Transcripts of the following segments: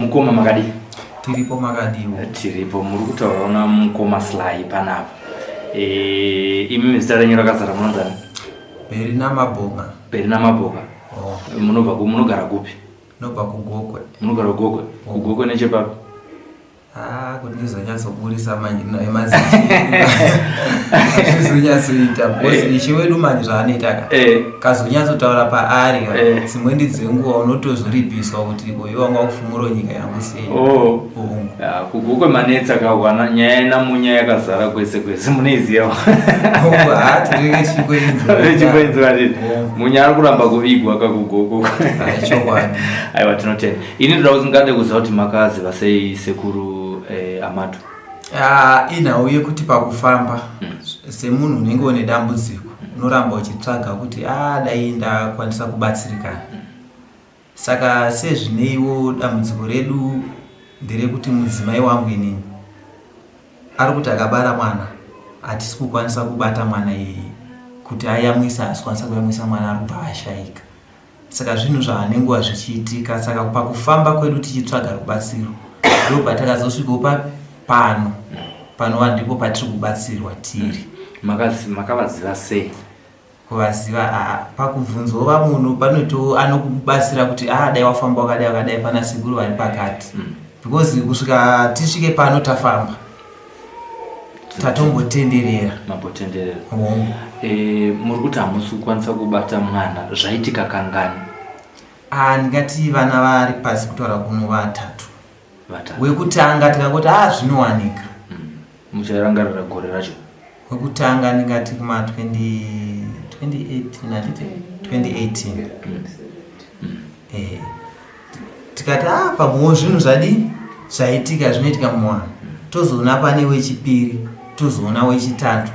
Mukoma makadii? Tiripo makadiwo. Tiripo, muri kutaura una mukoma Sly panapa. Eh, imi zita renyu rakazara munonzani? Berina Mabonga. Berina Mabonga. Oh. Munobva ku munogara kupi? Nobva kuGokwe. Munogara kuGokwe? Oh. KuGokwe nechepapi? Ah, kuti ndizonyatsoburisa manje emazizonyatsoita because Eh. ishe wedu manje zvaanoita ka Eh. kazonyatsotaura paari ka Eh. dzimweni dzenguva unotozoripiswa kuti uyu wanga wakufumura nyika yangu sei Oh. Hongu. Ah, kuGokwe manetsa kawana nyaya yenamunya yakazara kwese kwese munoiziva. Hongu, haa tinenge tichikoinzwa. Tichikoinzwa tiri. Hongu. Munya ari kuramba kuvigwa kakuGokwe. Ah, chokwadi. Aiwa tinotenda. Ini ndoda kuti ngade kuziva kuti makaziva sei sekuru eh, Amadu. Ah, inhau yekuti pakufamba semunhu unenge une dambudziko unoramba uchitsvaga kuti a dai ndakwanisa kubatsirikana. Saka sezvineiwo dambudziko redu nderekuti mudzimai wangu inini ari kuti akabara mwana hatisi kukwanisa kubata mwana iyeye kuti ayamwisa haasi kukwanisa kuyamwisa mwana ari kubva ashaika. Saka zvinhu zvaanenguva zvichiitika saka pakufamba kwedu tichitsvaga rubatsiro ndopatakazosvikawo papi pano panova ndipo patiri kubatsirwa tiri. Makavaziva sei? Kuvaziva aa pakubvunzwawo vamuno panoto anokubatsira kuti aa dai wafamba wakadai wakadai pana sekuru vari pakati because kusvika tisvike pano tafamba tatombotenderera. Mambotenderera. Hongu. E, muri kuti hamusi kukwanisa kubata mwana zvaitika kangani? Ah, ndingati vana vari pasi kutaura kuno vatatu. Vatatu. Wekutanga tikangoti ah zvinowanika. Mucharangarira gore racho? Wekutanga ndingati kuma 20, 2018 handiti? 2018. Eh, tikati ah pamwewo zvinhu zvadii zvaitika zvinoitika muwanhu tozoona pane wechipiri tozoona wechitatu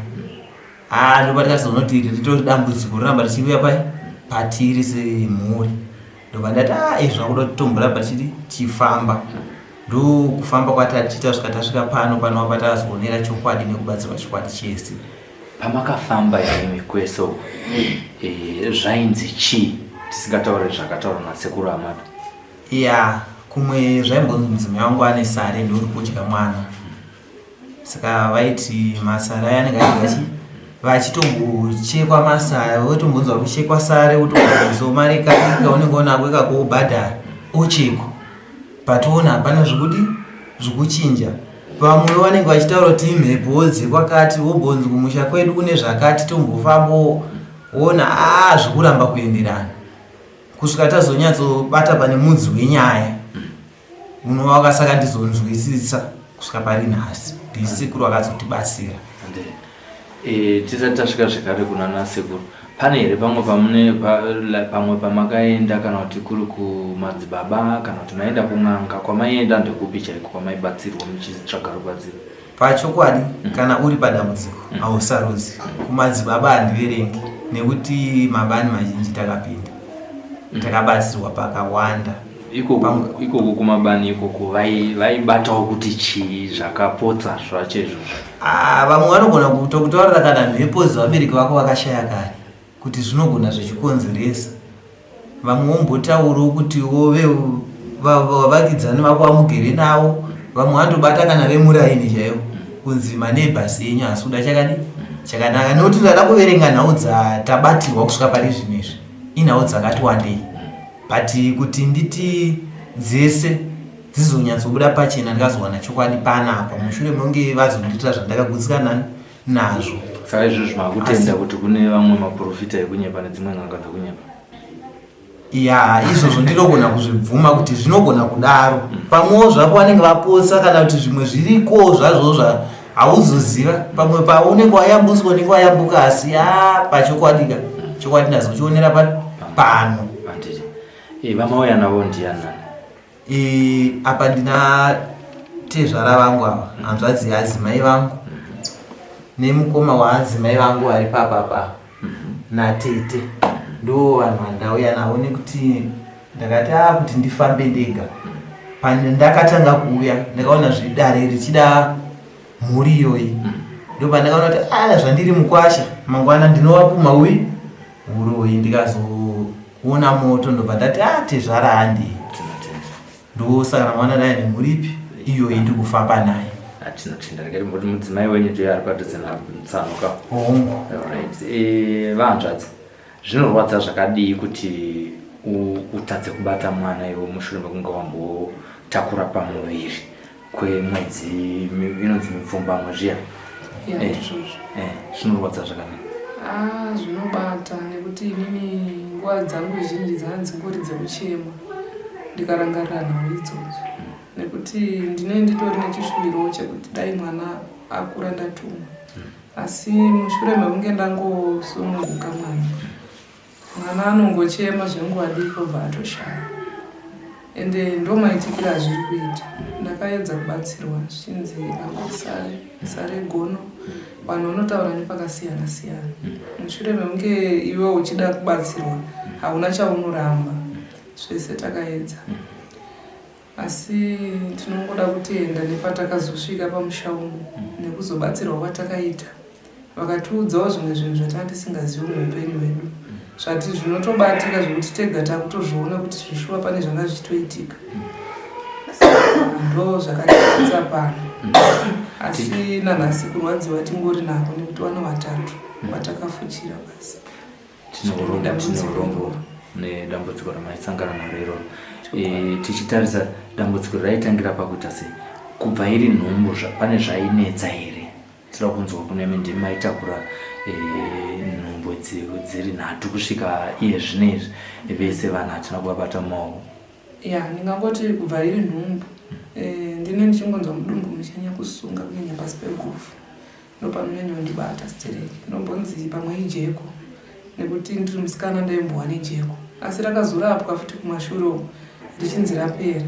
ah ndopa tikazoona kuti iri ritori dambudziko rinoramba richiuya pai patiri semhuri ndobva ndati ah izvi zvakuda kuti tomboramba tichidi tichifamba ndokufamba kwatatiita svika tasvika pano panova patazoonera chokwadi nekubatsirwa chokwadi chese. Pamakafamba imimi kwese uku eh, zvainzi chii tisingataure zvakataurwa nasekuru Amadu? Ya, kumwe zvaimbonzi mudzimai wangu ane sare ndouri kudya mwana saka vaiti masare aya anenge achidya chi vachitombochekwa masare votombonzi vari kuchekwa sare wotombobvisawo mari kadiki kaunenge unako ikako wobhadhara ochekwa but ona hapana zvekudi zvekuchinja vamwe vanenge vachitaura kuti imhepo dzekwakati wobonzi kumusha kwedu kune zvakati tombofambo wona aa zvekuramba kuenderana kusvika tazonyatsobata pane mudzi wenyaya unova wakasaka ndizonzwisisa kusvika pari nhasi ndisekuru vakazotibatsira. E, tisati tasvika zvekare kuna nasekuru pane here pamwe pamune pamwe pamakaenda kana kuti kuri kumadzibaba kana kuti maenda kun'anga kwamaienda ndekupi chaiko kwamaibatsirwa muchitsvaga rubatsiro? Pachokwadi kana uri padambudziko hausarudzi. Kumadzibaba handiverengi nekuti mabani mazhinji takapinda takabatsirwa pakawanda. Ikoko ikoko kumabani ikoko vaibatawo kuti chii zvakapotsa zvacho izvozvo? Ah, vamwe vanogona kutokutaurira kana mhepo dzevabereki vako vakashaya kare kuti zvinogona zvichikonzeresa. Vamwe vombotaurawo kuti vavakidzani vako vamugere navo, vamwe vanotobata kana vemuraini chaivo kunzi maneighbors enyu haasi kuda chakadi chakanaka nekuti ndada kuverenga nhau dzatabatirwa kusvika pari zvino izvi inhau dzakati wandei but kuti nditi dzese dzizonyatsobuda pachena ndikazowana chokwadi panapa mushure mekunge vazondiitira zvandakagutsikana nazvo. Saka izvozvi makutenda kuti kune vamwe maprofita ekunyepa nedzimwe n'anga dzekunyepa? Ya, izvozvo ndinogona kuzvibvuma kuti zvinogona kudaro. Pamwewo zvapo vanenge vapotsa kana kuti zvimwe zviriko zvazvo zva hauzoziva pamwe paunenge wayambutswa unenge wayambuka asi ya pachokwadi ka chokwadi ndazochionera pano. Handiti. Eh, vamauya navo ndianani? E, apa ndina tezvara vangu ava hanzvadzi yaadzimai vangu nemukoma waadzimai vangu vari papapa natete ndo vanhu vandauya navo nekuti ndakati a ah, kuti ndifambe ndega pandakatanga kuuya ndakaona zvidare richida mhuri iyoyi ndopandakaona kuti a ah, zvandiri mukwasha mangwana ndinovapumha uyi huroyi ndikazoona moto ndobva ndati a ah, tezvara handii. Ndosaka ramangwana dai nemhuri ipi iyoyi ndiri kufamba naye. Tinotenda. Regai timboti mudzimai wenyu ndiye ari padhuze natsano ka. Hongu. Alright. Vahanzvadzi, zvinorwadza zvakadii kuti utadze kubata mwana iwe mushure mekunge wambotakura pamuviri kwemwedzi inonzi mipfumbamwe zviya? Ya, ndizvozvo. Zvinorwadza zvakadii? Ah, zvinobata nekuti inini nguva dzangu zhinji dzanga dzingori dzekuchema ndikarangarira nhau idzodzo, nekuti ndinenge nditori nechishuvirowo chekuti dai mwana akura ndatumwa, asi mushure mekunge ndangosununguka mwana, mwana anongochema zvenguva diki obva atoshaya. Ende ndo maitikiro azviri kuita. Ndakaedza kubatsirwa zvichinzi pamwe sare sare gono, vanhu vanotaura nepakasiyana siyana. Mushure mekunge iwe uchida kubatsirwa hauna chaunoramba, zvese takaedza, asi tinongoda kutenda nepatakazosvika pamusha uno nekuzobatsirwa kwatakaita. Vakatiudzawo zvimwe zvinhu zvatanga tisingazivi muupenyu hwedu, zvati zvinotobatika zvekuti tega takutozviona kuti zvishuwa pane zvanga zvichitoitika. Ndo zvakatisvitsa pano, asi nanhasi kurwadziwa tingori nako nekuti vana vatatu vatakafuchira basi. Tine urombo nedambudziko ramaisangana naro iroro. Tichitarisa dambudziko raitangira pakuita sei, kubva iri nhumbu, pane zvainetsa here? Tinoda kunzwa kunemi, ndimi maitakura nhumbu dziri nhatu kusvika iye zvino izvi, vese vanhu hatina kuvabata mumaoko. Ya, ndingangoti kubva iri nhumbu, ndine ndichingonzwa mudumbu muchinyanya kusunga, kunyanya pasi peguvhu ndopanonyanya kundibata stereki. Ndombonzi pamwe ijeko nekuti ndiri musikana ndaimbowa nejeko, asi rakazorapwa futi kumashure uko richinzi rapera,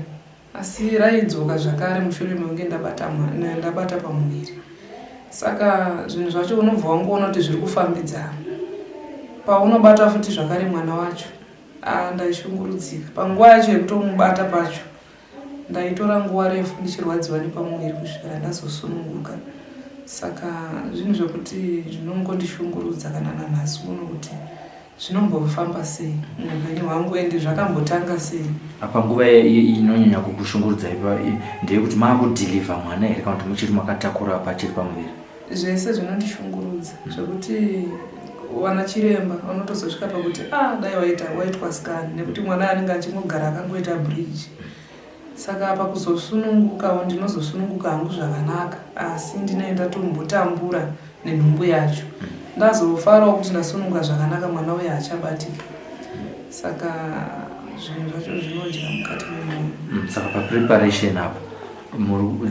asi raidzoka zvakare mushure mekunge ndabata pamuviri. Saka zvinhu zvacho unobva wangoona kuti zviri kufambidzana. Paunobata futi zvakare mwana wacho, ndaishungurudzika panguva yacho yekutomubata pacho. Ndaitora nguva refu ndichirwadziwa nepamuviri kusvikira ndazosununguka. Saka zvinhu zvekuti zvinongondishungurudza kana nanhasi uno kuti zvinombofamba sei muupenyu hwangu ende zvakambotanga sei. Apa nguva inonyanya kukushungurudza ipa ndeyekuti maakudhilivha mwana here kana kuti muchiri makatakura pachiri pamuviri? Zvese zvinondishungurudza, zvekuti vana chiremba vanotozosvika pakuti ah, dai waita waitwa scan nekuti mwana anenge achingogara akangoita bridge. Saka apa kuzosunungukawo ndinozosununguka hangu zvakanaka, asi ndinenge ndatombotambura nenhumbu yacho. Ndazofarawo kuti ndasununguka zvakanaka, mwana uyo haachabatika. Saka zvinhu zvacho zvinodya mukati memwoyo. Saka papreparation apa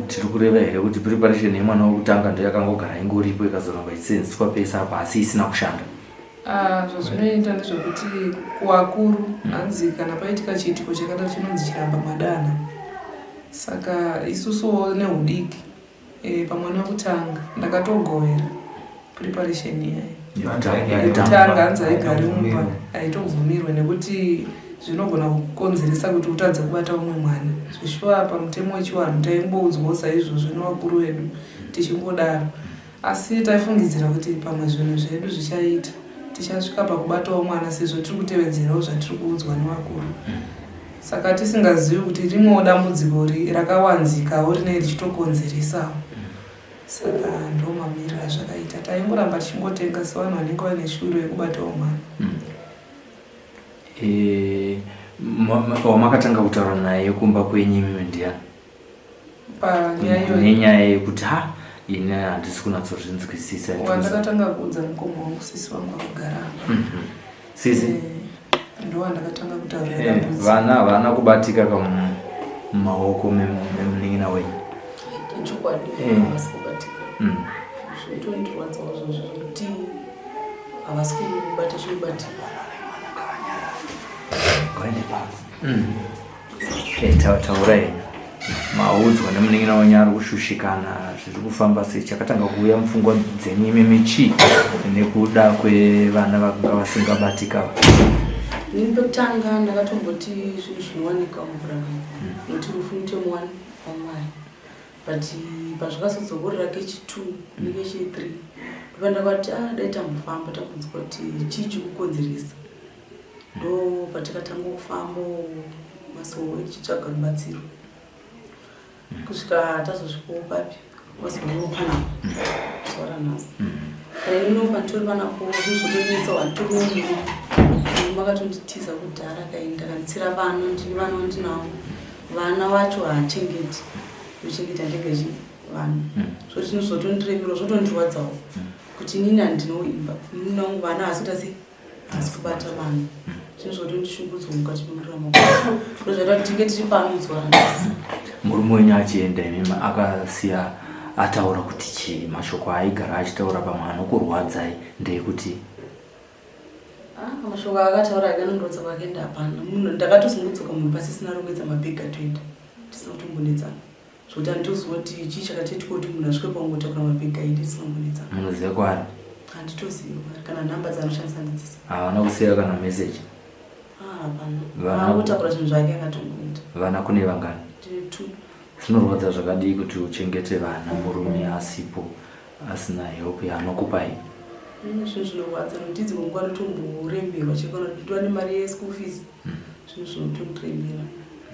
tiri kureva here kuti preparation yemwana wekutanga ndo yakangogara ingoripo ikazoramba ichisenzeswa pese apa asi isina kushanda? Ah, zvazvinoita ndezvekuti kuvakuru hanzi kana paitika chiitiko chakadaro chinonzi chiramba madana. Saka isusuwo nehudiki, pamwana wekutanga ndakatogovera preparation iyayi yekutanga, hanzi haigari mumba, haitobvumirwe nekuti zvinogona kukonzeresa kuti utadze kubata umwe mwana. Zvishuwa pamutemo wechivanhu taimboudzwawo saizvozvo nevakuru vedu tichingodaro, asi taifungidzira kuti pamwe zvinhu zvedu zvichaita, tichasvika pakubatawo mwana sezvo tiri kutevedzerawo zvatiri kuudzwa nevakuru. Saka tisingazivi kuti rimwewo dambudziko rakawanzikawo rinenge richitokonzeresawo. Saka ndo mamiriro azvakaita, taingoramba tichingotenga sevanhu vanenge vaine shuviro yekubatawo mwana. Wamakatanga kutaura naye kumba kwenyu imimi ndiani? Panyaya iyoyo? Nenyaya yekuti ha, ini handisi kunatsozvinzwisisa. Wandakatanga kuudza mukoma wangu, sisi wangu akagara apa. Sisi. Ndo wandakatanga kutaura dambudziko. Vana havana kubatika mumaoko memunin'ina wenyu? Chokwadi, havasi kubatika. Zvinotondirwadzawo zvozvo zvekuti havasi kubata zvinobatika. Ngaende pasi. Taura henyu, maudzwa nemunin'ina wenyu ari kushushikana, zviri kufamba sei? Chakatanga kuuya mupfungwa dzenyu imimi chii nekuda kwevana vakanga vasingabatika? Ini pekutanga ndakatomboti zvinhu zvinowanika mumvura, nokuti rufu mutemo wani waMwari, but pazvakazodzokorera kechi2 nekechi3 ndopandakati ah, dai tambofamba tambonzwa kuti chii chikukonzeresa. Ndo patakatanga kufamba. kumasowe tichitsvaga rubatsiro kusvika tazosvikawo papi wazovewo panapa zuva ranhasi. Kana ininiwo panditori panapo zvinhu zvotonetsa handitori nemurume. Murume akatonditiza kudhara akaenda akanditsira vana ndine vana vandinawo. Vana vacho haachengeti ndochengeta ndega chi vana. Zvoti zvinhu zvotondiremera zvotondirwadzawo kuti inini handinawo imba murume wangu vana haasi kuita sei asi kubata vanhu zvinhu zvotondishungudzwa mukati mekurarama kwangu ndozvaita kuti tinge tiri pano zuva ranhasi. Murume wenyu achienda imimi akasiya ataura kuti chii? Mashoko aaigara achitaura pamwe anokurwadzai ndeekuti? Ah, mashoko aakataura ake anondirwadza kwake ndapana munhu ndakatozongodzoka munhu pasisina rongedza mabhegi atoenda tisina kutombonetsana Zvekuti handitoziva kuti chii chakatoitwa kuti munhu asvike pakungotakura mabhegi aende tisina kumbonetsana. Munoziva kwaari? Handitozivi kwaari kana nhamba dzaanoshandisa handidzizivi. Havana kusiya kana message? Ah, hapana. Vana Angotakura zvinhu zvake akatongoenda. Vana kune vangani? Ndine two. Zvinorwadza zvakadii kuti uchengete vana murume asipo asina help yaanokupai? Zvinhu zvinorwadza nokuti dzimwe nguva ndotomboremerwa cheko kana kuti ndiwane mari yeschool fees. Zvinhu zvinotondiremera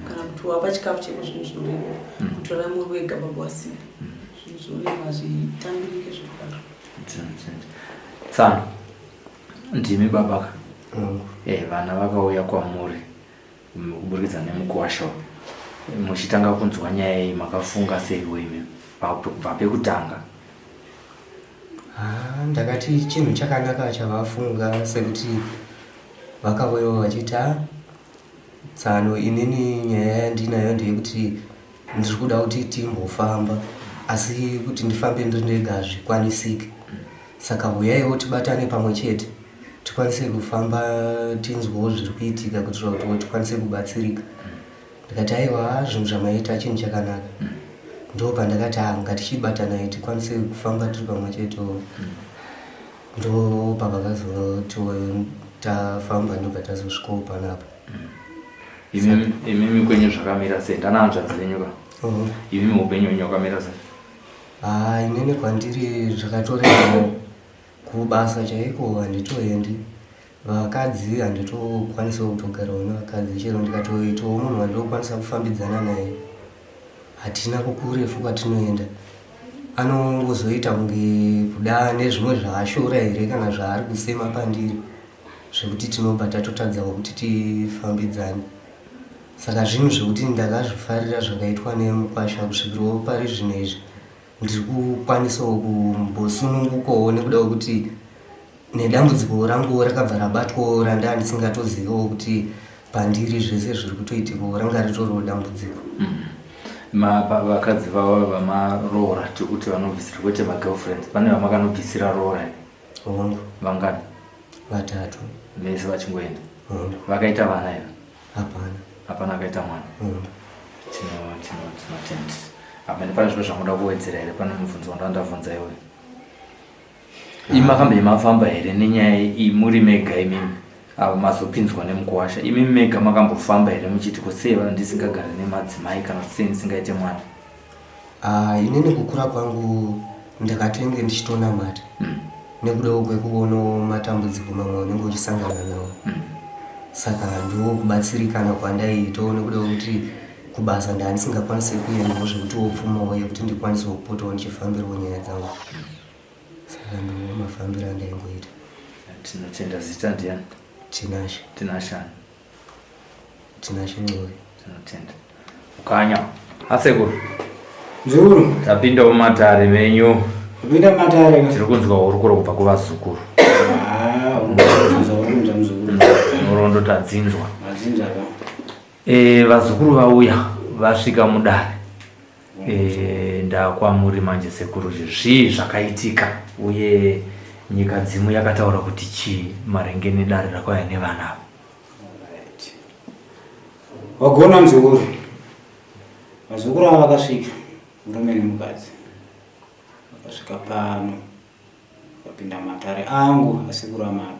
kana kuti wapa chikafu cheko zvinhu zvinorema kutora muri wega baba wasipo zvinhu zvinorema hazvitambirike zvekudaro. Tsano, ndimi baba ka? Eh, vana vakauya kwamuri kuburikidza nemukuwasha uyu. Muchitanga kunzwa nyaya iyi makafunga seiwo imi kubva pekutanga? Ah, ndakati chinhu chakanaka chavafunga sekuti vakauyawo vachiti ah, tsano inini nyaya yandinayo ndeyekuti ndiri kuda kuti timbofamba asi kuti ndifambe ndiri ndega hazvikwanisike saka huyaiwo tibatane pamwe chete tikwanise kufamba tinzwewo zviri kuitika kuitira kuti tikwanise kubatsirika ndikati aiwa zvinhu zvamaita chinhu chakanaka ndo pandakati ah ngatichibatanai tikwanise kufamba tiri pamwe chetewo ndo pavakazoti tafamba ndobva tazosvikawo panapa. Imimi kwenyu zvakamira sei? Ndana hanzvadzi venyu ka? Imimi upenyu hwenyu hwakamira sei? Ah, inini kwandiri zvakatoremawo kubasa chaiko handitoendi vakadzi handitokwanisawo kutogarawo nevakadzi chero ndikatoitawo munhu wandinokwanisa kufambidzana naye hatina kukurefu kwatinoenda anongozoita kunge kuda nezvimwe zvaashora here kana zvaari kusema pandiri zvekuti tinobva tatotadzawo kuti tifambidzane saka zvinhu zvekuti ndakazvifarira zvakaitwa nemukwasha kusvikirawo pari zvino izvi ndiri kukwanisawo kumbosunungukawo nekuda kwekuti nedambudziko ranguwo rakabva rabatwawo randaa ndisingatozivewo kuti pandiri zvese zviri kutoitikawo ranga ritoriwo dambudziko. Vakadzi vavo vamaroora tiri kuti vanobvisira kwete magirlfriends pane vamakanobvisira roora here? Hongu. Vangani? Vatatu. Vese vachingoenda? Hongu. Vakaita vana here? Hapana. Hapana akaita mwana? Hongu. Tinotenda. Apa pane zvimwe zvamunoda kuwedzera here pane mubvunzo wandanga ndabvunza iwe? Imi makambe mafamba here nenyaya iyi muri mega imimi ava mazopinzwa nemukuwasha imi mega makambofamba here muchiti ko sei ndisingagare nemadzimai kana kuti sei ndisingaite mwana? Ah, inini kukura kwangu ndakatenge ndichitonamata nekudawo kwekuonawo matambudziko mamwe unenge uchisangana nawo saka ndiwo kubatsirikana kwandaiitawo nekuda kwekuti kubasa ndandisingakwanise kuendawo zvekuti wopfumawo yekuti ndikwanisewo kupotawo ndichifambirawo nyaya dzangu saka ndiwo mafambiro andaingoita. Tinotenda. Zita ndiani? Tinashe. Tinashe ani? Tinashe Ncube. Tinotenda. Ukanya. Asekuru. Mzukuru. Tapinda mumatare menyu. Tapinda mumatare. Tiri kunzwa hurukuro kubva kuvazukuru. Ah, hurukuro mzukuru. Nhoroondo tadzinzwa. Madzinzwa ka. E, vazukuru vauya vasvika mudare. E, ndakwamuri manje sekuru, zvii zvakaitika uye nyika dzimu yakataura kuti chii maringe nedare rakauya nevana ava? Wagona mzukuru. Vazukuru ava vakasvika, murume nemukadzi vakasvika pano vakapinda matare angu asekuru amado.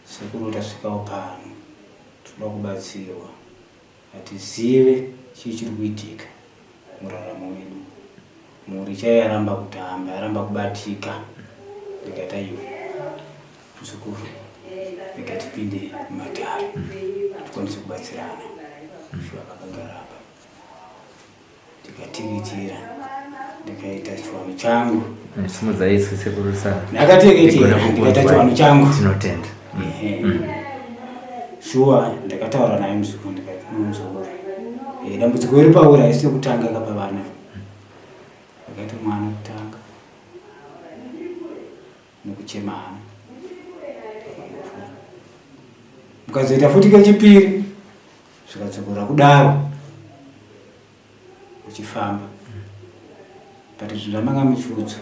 Sekuru tasvikawo pano tinoda kubatsirwa hatizive chii chiri kuitika muraramo wedu. Mhuri chaiyo yaramba kutamba yaramba kubatika ndikati aiwa muzukuru rega tipinde mumatare tikwanise kubatsirana. Shuwa vakagara apa. Ndikatikitira ndikaita chivanhu changu. Simudzai izwi sekuru sa. Ndakatikitira ndikaita chivanhu changu. Tinotenda. Ehe. Shuwa ndakataura naye muzukuru ndikati no muzukuru. Eh, dambudziko iri pauri haisi rekutanga kapa vana. Ndakaita mwana kutanga. Nekuchema hana. Mukazoita futi kechipiri zvikadzokera kudaro uchifamba but zvinhu zvamanga muchiudzwa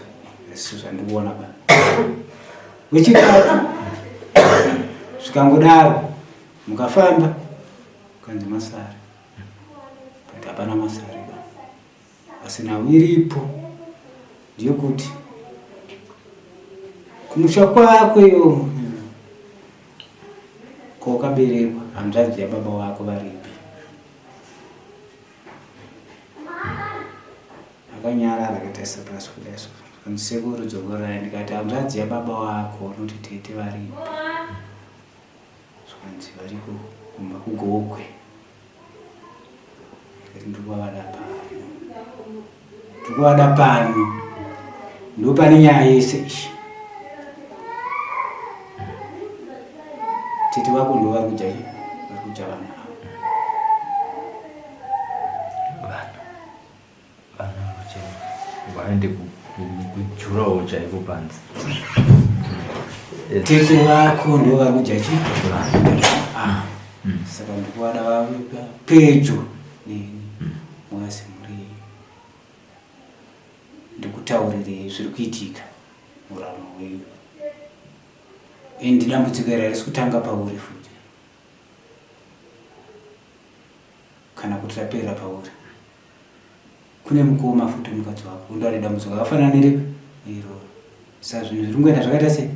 asi zvandikuona ba wechitatu zvikangodaro mukafamba kanzi masare but hapana masare ba asi nhau iripo ndeyekuti kumusha kwako iyo kwawakaberekwa hanzvadzi yababa wako varipi akanyarara akatarisa pasi kudai so kanzi sekuru dzokorai ndikati hanzvadzi yababa wako unoti tete varipi zvikanzi variko kumba kugokwe Ndikuvada pano. Ndikuvada pano. Ndopane nyaya yese iyi. Tete vako ndo vari kudya vari kudya vana ava. Vana. Vana vachena. Vaende kujurawo chaiko panze. Tete vako ndo vari kudya chi? Vana. Ah. Saka ndikuvada vave pedyo neni. Mouya semhuri ndikutaurirei zviri kuitika muraramo hwenyu. And dambudziko iri harisi kutanga pauri futi. Kana kuti raperera pauri. Kune mukoma futi mukadzi wako undo ane dambudziko rakafanana neripi neiroro. Saka zvinhu zviri kungoenda zvakaita sei?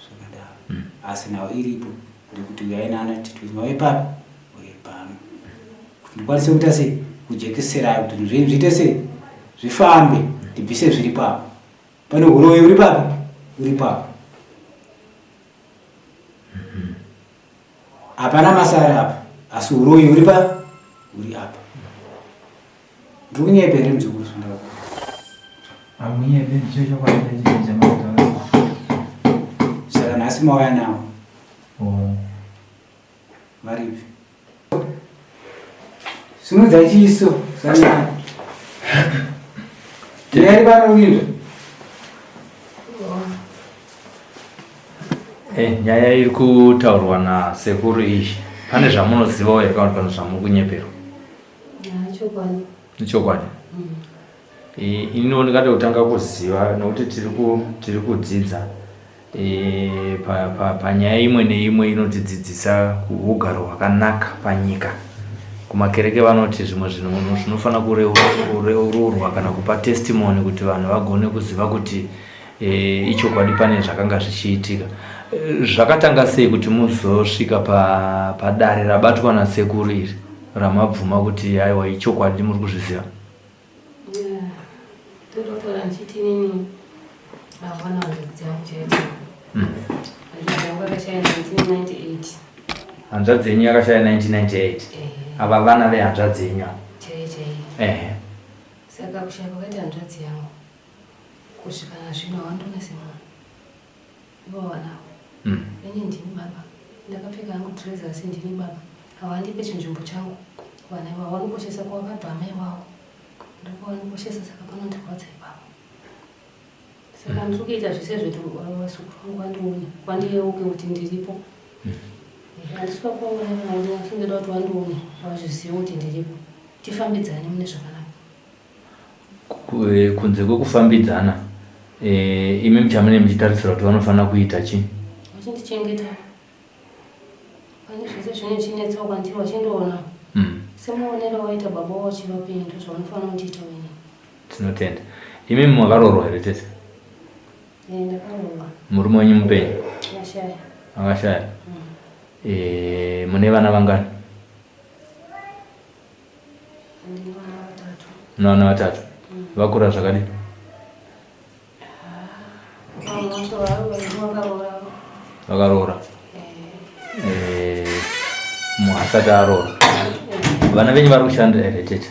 Zvakadaro. Asi nhau iripo ndekuti uyai nana tete wenyu vauye papi? Uye pano. Kuti ndikwanise kuita sei? Kujekeserai kuti zvinhu zvenyu zviite sei? Zvifambe ndibvise zviri papo. Pane huroyi uri papi? Uri papo. Hapana masara apa asi huroyi uri pa uri apa. Ndiri kunyepa here muzukuru zvandava? Hamunyepe ndicho chokwadi chaicho chamataura. Saka nhasi mauya nawo. Oh. Varipi? Simudza chiso sanyana. Nyaya iri pano kuinzwa. Eh, nyaya iri kutaurwa nasekuru iyi pane zvamunozivawo here kana kuti pane zvamuri kunyeperwa? Chokwadi. Ichokwadi. Ini ndingade kutanga kuziva nokuti tiri kudzidza e, panyaya pa, pa imwe neimwe inotidzidzisa ugaro hwakanaka panyika. Kumakereke vanoti zvimwe zvinhu zvinofanira kureururwa kana kupa testimony kuti vanhu vagone kuziva kuti e, ichokwadi pane zvakanga zvichiitika. E, zvakatanga sei kuti muzosvika padare pa rabatwa nasekuru iri ramabvuma kuti aiwa ichokwadi muri kuzviziva? Tototora ndichiti inini havana hanzvadzi yangu chaicho. Hanzvadzi yangu yakashaya 1998. Hanzvadzi yenyu yakashaya 1998. Ava vana vehanzvadzi yenyu ava. Chaiyo chaiyo. Ehe. Saka kushaya kwakaita hanzvadzi yangu kusvika nazvino havandione semunhu. Ivo vana avo. Ini ndini baba. Ndakapfeka hangu dress asi ndini baba. Havandipe chinzvimbo changu. Vana ivavo vanokoshesa kwakabva amai vavo. Ndokuvanokoshesa saka panondirwadza ipapo. Saka ndiri kuita zvese zvekuti vazukuru vangu vandione, vandiyeuke kuti ndiripo. Handisi kuvaona vangu asi ndoda kuti vandione, vazvizive kuti ndiripo. Tifambidzane mune zvakanaka. Kunze kwekufambidzana e, imi muchamune muchitarisira kuti vanofanira kuita chii? Vachindichengeta pane zvese zvinenge zvichinetsawo kwandiri vachindiona semuonero waita baba wavo vachivapenyu ndozvavanofanira kundiita ini. Tinotenda. Imi makaroorwa here tete? Eh, ndakaroorwa. Murume wenyu mupenyu? Akashaya. Akashaya. E, mune vana vangani? Ndine vana vatatu. Mune vana vatatu. Vakura zvakadii? Vamwe vacho vakaroora. Vakaroora. Eh, mumwe asati aroora. Vana venyu vari kushanda here tete?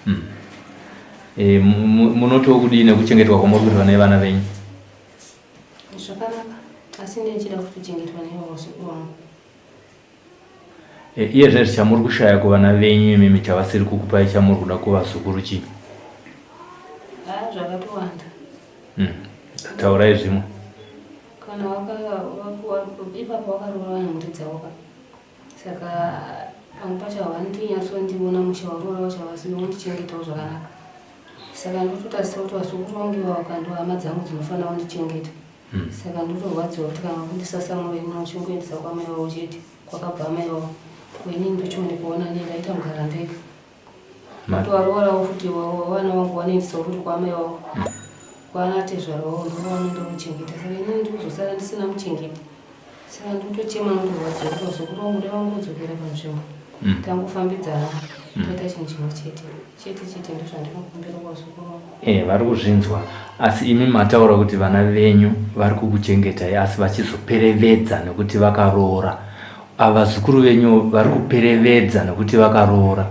Mm. E, munotiwo kudii nekuchengetwa kwamuri kuitwa nevana venyu? Zvakanaka, asi ndichida kutochengetwa nevo vazukuru vangu. E, iye zvinezvi chamuri kushaya kuvana venyu imimi chavasiri kukupai chamuri kuda kuvazukuru chii? Ah, zvakatowanda. Taurai zvimwe. Kana waka ipapo wakaroora nemhuri dzavo ka. Saka pamwe pacho havanditonyatsondiona mushe waroora wacho havasi vondichengetawo zvakanaka. Saka ndototarisa kuti vazukuru vangu ivavo ka ndo hama dzangu dzinofanira kundichengeta. Saka ndotorwadziwa kuti kana kundisasamura ini vachingoendesa kwamai vavo chete kwakabva amai vavo. Ko inini ndochionekwawo nani ndaita mugara ndega. Tovarorawo futi vana vangu vanoendesawo futi kwaamai vavo kwaana tezvara vavo ndovanoenda kuchengeta saka inini ndikuzosara ndisina muchengeti saka ndikutochema nokurwadziwa kuti vazukuru vangu dai vangodzokera panzvimbo tangofambidzana toita chinhu chimwe chete chete chete ndozvandinokumbira kuvazukuru vangu. Eh, vari kuzvinzwa asi imi mataura kuti vana venyu vari kukuchengetai asi vachizoperevedza nekuti vakaroora Ava vazukuru venyu vari kuperevedza nekuti vakaroora.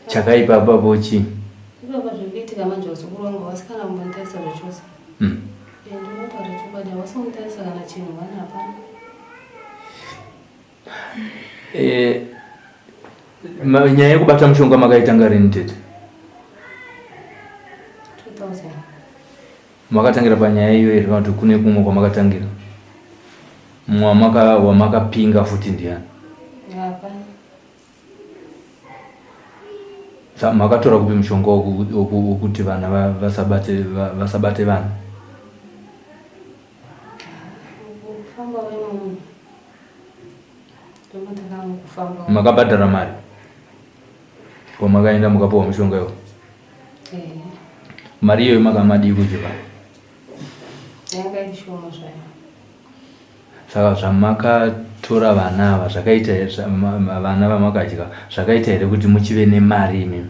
Chakaipa apapo chii? Ipapa zviri kuitika manje vazukuru vangu havasi kana kumbonditarisa zvachose. Eh, ndinotaura chokwadi havasi kunditarisa kana chinhu vana hapana. Eh, nyaya yekubata mushonga makaitanga rini tete? 2000. Makatangira panyaya iyo here kana kuti kune kumwe kwamakatangira? Mumwe wamaka wamakapinga futi ndiani? Hapana. Sa makatora kupi mushonga wokuti vana vasabate vasabate vana? Kufamba wemunhu. Ndomatakangofamba. Makabhadhara mari? Kwamakaenda mukapiwa mushonga iwo? Mari iyoyo makamadii kuchiva? Yanga iri shoma zvayo. Saka zvamakatora vana ava zvakaita vana vamakadya zvakaita here kuti muchive nemari imimi?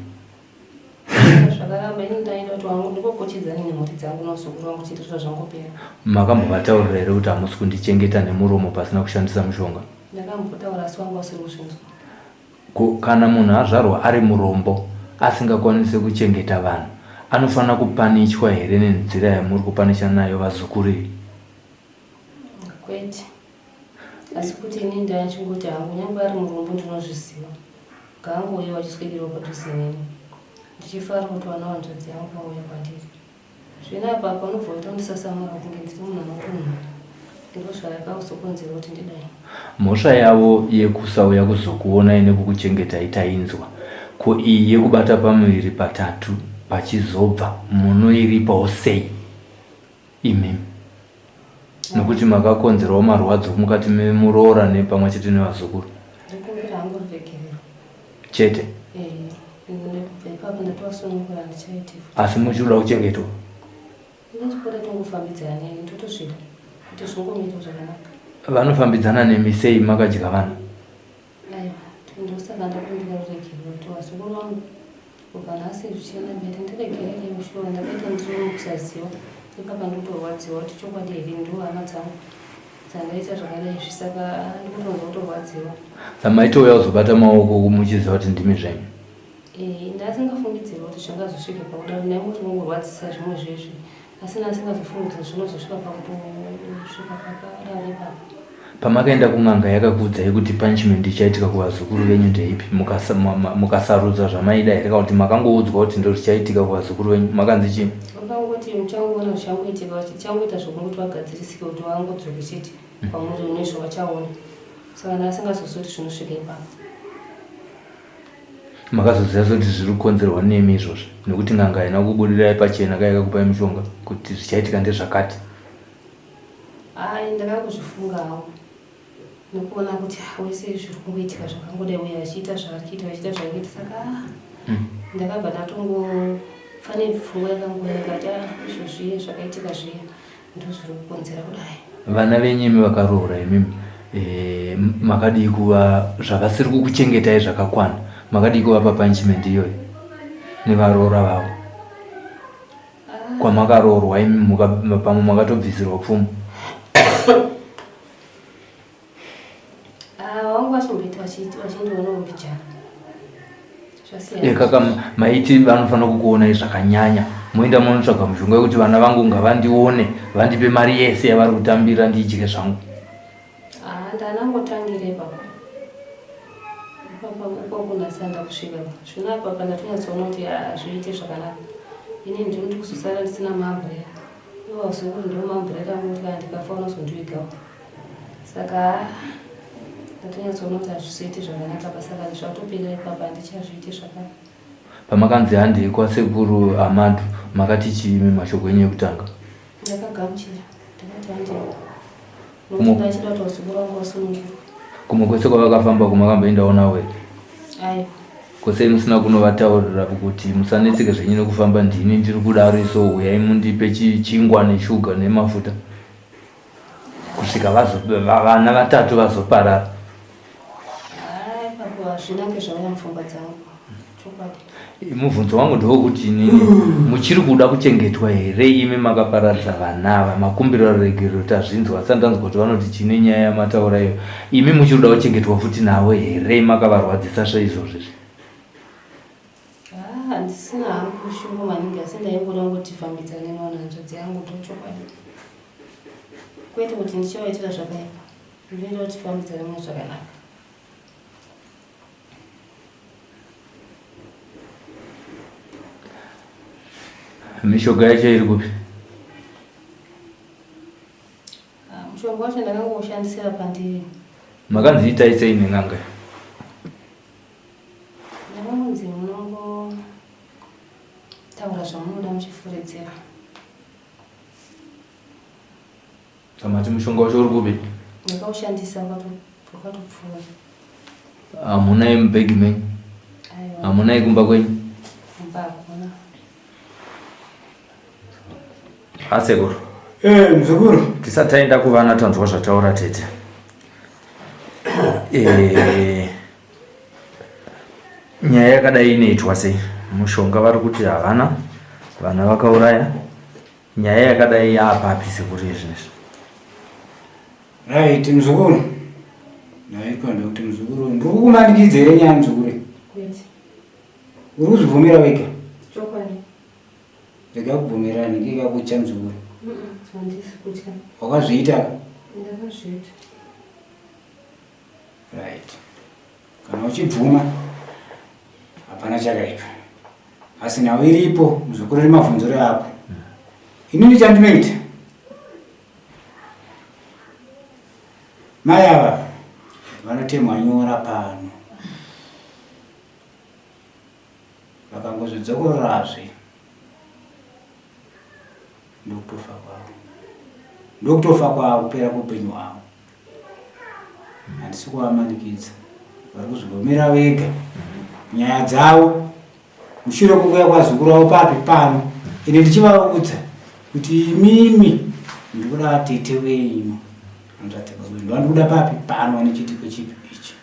Zvakaramba ini ndaida kuti wangu ndikokochedzani nemhuri dzangu nevazukuru vangu chete zva zvangopera. Makambovataurira here kuti hamusi kundichengeta nemuromo pasina kushandisa mushonga? Ndakambotaura asi wanga usiri kuzvinzwa. Ko kana munhu azvarwa ari murombo asingakwanise kuchengeta vanhu anofanira kupanichwa here nenzira yamuri kupanicha nayo vazukuru iyi? Kwete. Asi kuti ini ndachingoti hangu nyangwe ari murombo ndinozviziva. Ngaangouye vachiswederawo padhuze neni. Ndichifara kuti vana vanzvadzi yangu vauya kwandiri. Zvino apa apa unobva waita kundisasamura kunge ndiri munhu anotonhora. Ndozvakazokonzera kuti ndidai. Mhosva yavo yekusauya kuzokuonai nekukuchengetai tainzwa. Ko iyi yekubata pamuviri patatu pachizobva munoiripawo sei imimi? Nokuti makakonzerawo marwadzo mukati memuroora nepamwe chete nevazukuru. Ndokumbira hangu ruregerero. Chete. Eh, ndikubva ipapo ndatovasunungura handichaiti futi. Asi muchiri kuda kuchengetwa? Ndinechipota tongofambidzana neni ndotozvida kuti zvingomira zvakanaka. Vanofambidzana nemi sei makadya vanhu? Aiwa, ndosaka ndakumbira ruregerero kuti vazukuru vangu kubva nhasi zvichienda mberi ndiregerereiwo shuwa ndakaita ndiri mukusaziva ipapa ndotorwadziwa kuti chokwadi here ndo hama dzangu dzandaita zvakadai izvi saka ndikutonzwa kutorwadziwa. Samaitouya kuzobata maoko muchiziva kuti ndimi zvenyu? Eh, ndasingafungidziri kuti zvingazosvika pakudaro ndaingoti kungorwadzisa zvimwe zvezvi asi ndasingazofungidziri zvinozosvika pakutosvika pakadaro ipapo. Pamakaenda kun'anga yakakuudzai kuti punishment ichaitika kuvazukuru venyu ndeipi mukasarudza zvamaida here kana kuti makangoudzwa kuti ndozvichaitika kuvazukuru venyu makanzi chii? Vakangoti muchangoona zvichangoitika vachangoita zvokungoti vagadzirisike kuti vangodzoke chete kwamuri nezvavachaona saka ndasingazozivi kuti zvinosvika ipapo. Makazoziva kuti zviri kukonzerwa nemi izvozvi nekuti n'anga haina kubudirai pachena ka yakakupai mushonga kuti zvichaitika ndezvakati. Hayi ndakangozvifunga hangu nekuona kuti wese zviri kungoitika zvakangodai uye achiita zvaari kuita achiita zvaari kuita saka ndakabva ndatongofa nepfungwa yakangouya ndikati ah izvo zviye zvakaitika zviye ndozviri kukonzera kudai. Vana venyu imi vakaroora imimi eh, makadii kuva zvavasiri kukuchengetai zvakakwana makadii kuvapa punishment iyoyo nevaroora vavo kwamakaroorwa imi pamwe makatobvisirwa pfuma. Ah, Ava vangu vachimboita vachindionawo mbijana. Eh, kaka maiti vanofanira kukuonai zvakanyanya moenda monotsvaga mushonga wekuti vana vangu ngavandione vandipe mari yese yavari kutambira ndidye zvangu. Ah, ndanangotangire ipapa ipapa uko kunasanda kusvika zvino apa pandatonyatsoona kuti hazviite zvakanaka ini ndinoti kuzosara ndisina maambrera ivo vazukuru ndivo maambrera angu kuti kana ndikafa unozondivigawo saka ndatonyatsoona kuti hazvizoiti zvakanaka basa kani zvatopera ipapa handichazviiti zvakare. Pamakanzi handei kwasekuru Amadu makati chii imi mashoko enyu ekutanga? Ndakagamuchira ndakati handei nokuti ndachida kuti vazukuru vangu vasunungurwe. Kumwe kwese kwavakafamba kumakamboendawo navo here? Aiwa. Ko sei musina kunovataurira kuti musanetseke zvenyu nekufamba ndini ndiri kudaro iso huyai mundipe chingwa neshuga nemafuta? kusvika vana vatatu vazoparara. Mubvunzo wangu ndewekuti inini muchiri kuda kuchengetwa here imi makaparadza vana ava makumbiro ruregerero tazvinzwa asi andanzwa kuti vanoti chine nyaya yamataura iyo imi muchiri kuda kuchengetwa futi navo here makavarwadzisa zveizvozvo izvi Ah, handisina hangu shungu maningi asi ndaingoda kungoti fambidzane naona hanzvadzi yangu ndochokwadi kwete kuti ndichavaitira zvakaipa ndinoita kuti fambidzane mune zvakanaka Mishonga yacho iri kupi? Ah, mushonga wacho ndakangoushandisira pandiri. Makanzi itai sei nen'anga? Ndakangonzi munongotaura zvamunoda muchifuridzira. Samati mushonga wacho uri kupi? Ndakaushandisa wakatopfuura. Hamunai mubhegi menyu? Hamunai kumba kwenyu? Kumba hakuna. Asekuru. Eh, mzukuru. Tisati taenda kuvana tanzwa zvataura tete. Eh, nyaya yakadai inoitwa sei? Mushonga vari kuti havana, vana vakauraya. Nyaya yakadai yaapapi sekuru izvinezvi? Right, mzukuru. Ndaitwa ndekuti mzukuru, ndiri kukumanikidza here nyaya mzukuru? Kwete. Uri kuzvibvumira wega? Chokwadi. Rega kubvumira ndinge kakutya mzukuru. Handisi kutya. Wakazviita? Ndakazviita. Right. Kana uchibvuma hapana chakaipa. Asi nhau iripo muzukuru nemavhunziro ako. Inini chandinoita mai ava vanotemwa nyora pano vakangozvidzokororazve ndokutofa kwavo ndokutofa kwavo kupera kweupenyu hwavo handisi kuvamanikidza vari kuzvigomera vega nyaya dzavo mushure kwekuuya kwazukuru vavo papi pano ine ndichivaudza kuti imimi ndikuda vatete wenyu hanzvadzi baba wenyu ndovandikuda papi pano vane chiitiko chipi ichi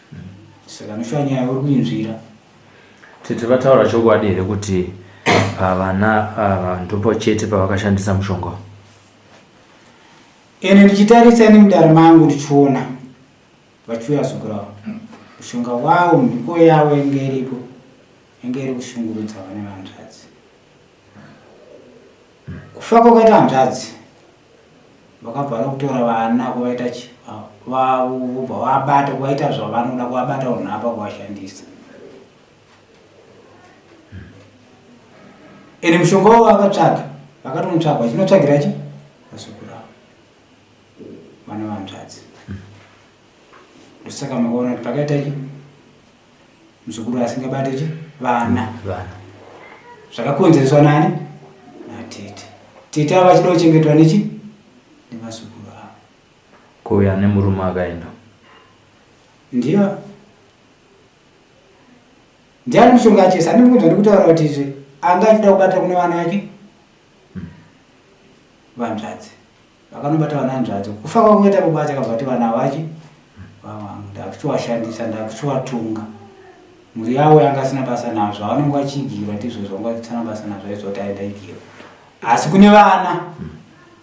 saka noshuwa nyaya uri kuinzvira Tete vataura chokwadi here kuti pavana ava ndipo chete pavakashandisa mushonga? Ende ndichitarisa ini mudare mangu ndichiona vachiuya zuku ravo mushonga wavo mhiko yavo inge iripo inge iri kushungurudza vane vanzvadzi kufa kwakaita hanzvadzi vakabva vakutora vana kuvaita vavo vobva vabata kuvaita zvavanoda kuvabata unhapa kuvashandisa ende mushonga wavo vakatsvaga vakatomutsvaga vachinotsvagira chi vazukuru avo vana vanzvadzi ndosaka makaona kuti pakaita chi muzukuru asingabate chi vana vana zvakakonzereswa nani natete tete ava vachida kuchengetwa nechi nevazukuru avo Ko uyo ane murume akaenda ndiyo ndiani mushonga achese andimi kunzwa ndikutaura kuti izvi anga achida kubata kune vana vake vanzvadzi vakanobata vana hanzvadzi kufa kwakuita baba achakabva ti vana vachi vavangu ndakuchiwashandisa ndakuchiwatunga mhuri yavo yanga asina basa nazvo avanenge vachiigirwa ndizvo zvanga vasina basa nazvo aizwa kuti aenda igirwa asi kune vana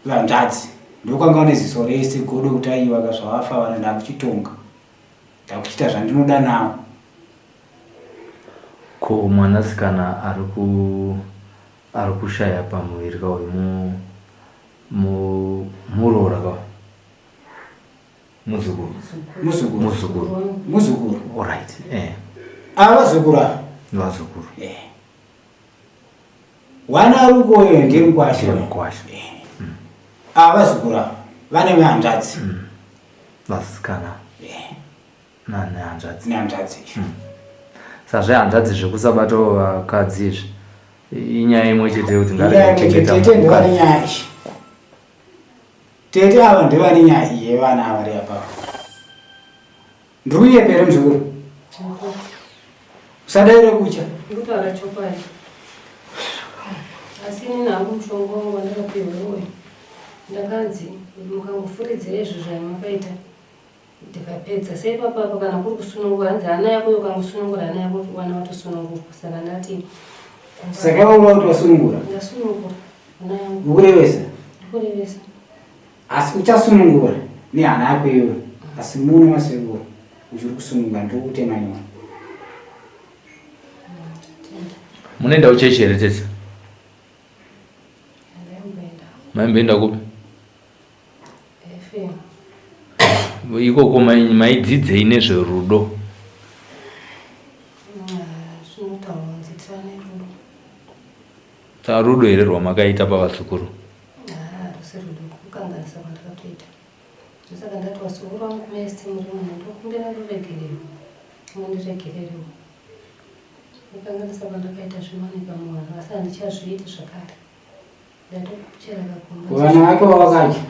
vanzvadzi ndokwanga une ziso rese godo kuti aiwa ka zvavafa vana ndakuchitonga. Ndakuchiita zvandinoda nawo. Ko mwanasikana ari ku ari kushaya pamuviri ka uyu mu mu muroora ka muzukuru muzukuru muzukuru muzukuru alright eh ava vazukuru ava vazukuru eh wana ari ukoyo ndiye mukwasha ndiye mukwasha eh. Ava vazukuru ava vane hanzvadzi vasikana eh. nehanzvadzi nehanzvadzi Saka zvehanzvadzi zvekusabatawo vakadzi izvi inyaya imwe chete yekuti ngarikuchengeta tete ndevane nyaya iyi tete ava ndevane nyaya iyi yevana ava vari apa ndiri kunyepa here muzukuru usadaire kutya ndikutaura chokwadi asi inini hangu mushonga wangu wandakapihwa iwoyo ndakanzi mukangofuridzira izvo zvamakaita ndikapedza seipapa apo kana kuri kusunungura hanzi hana yako iyo ukangosunungura hana yako wana watosunungurwa saka ndati saka iwe unoda kuti wasunungura ndasunungura hana yangu ukurevesa ndikurevesa asi uchasunungura nehana yako iyoyo asi muno masekuru uchiri kusunungura ndiri kutema nyora Munoenda kuchechi here tete? Maimboenda kupi? Ikoko maidzidzei nezverudo? Rudo here rwamakaita pavazukuru? Kukanganisa kwandakatoita. Saka ndati vazukuru vangu mese muri muno ndokumbira ruregerero. Mundiregererewo. Kukanganisa kwandakaita zvinowanikwa muvanhu asi handichazviiti zvakare. Ndatokuchera kakomba. Vana vake vavakadya.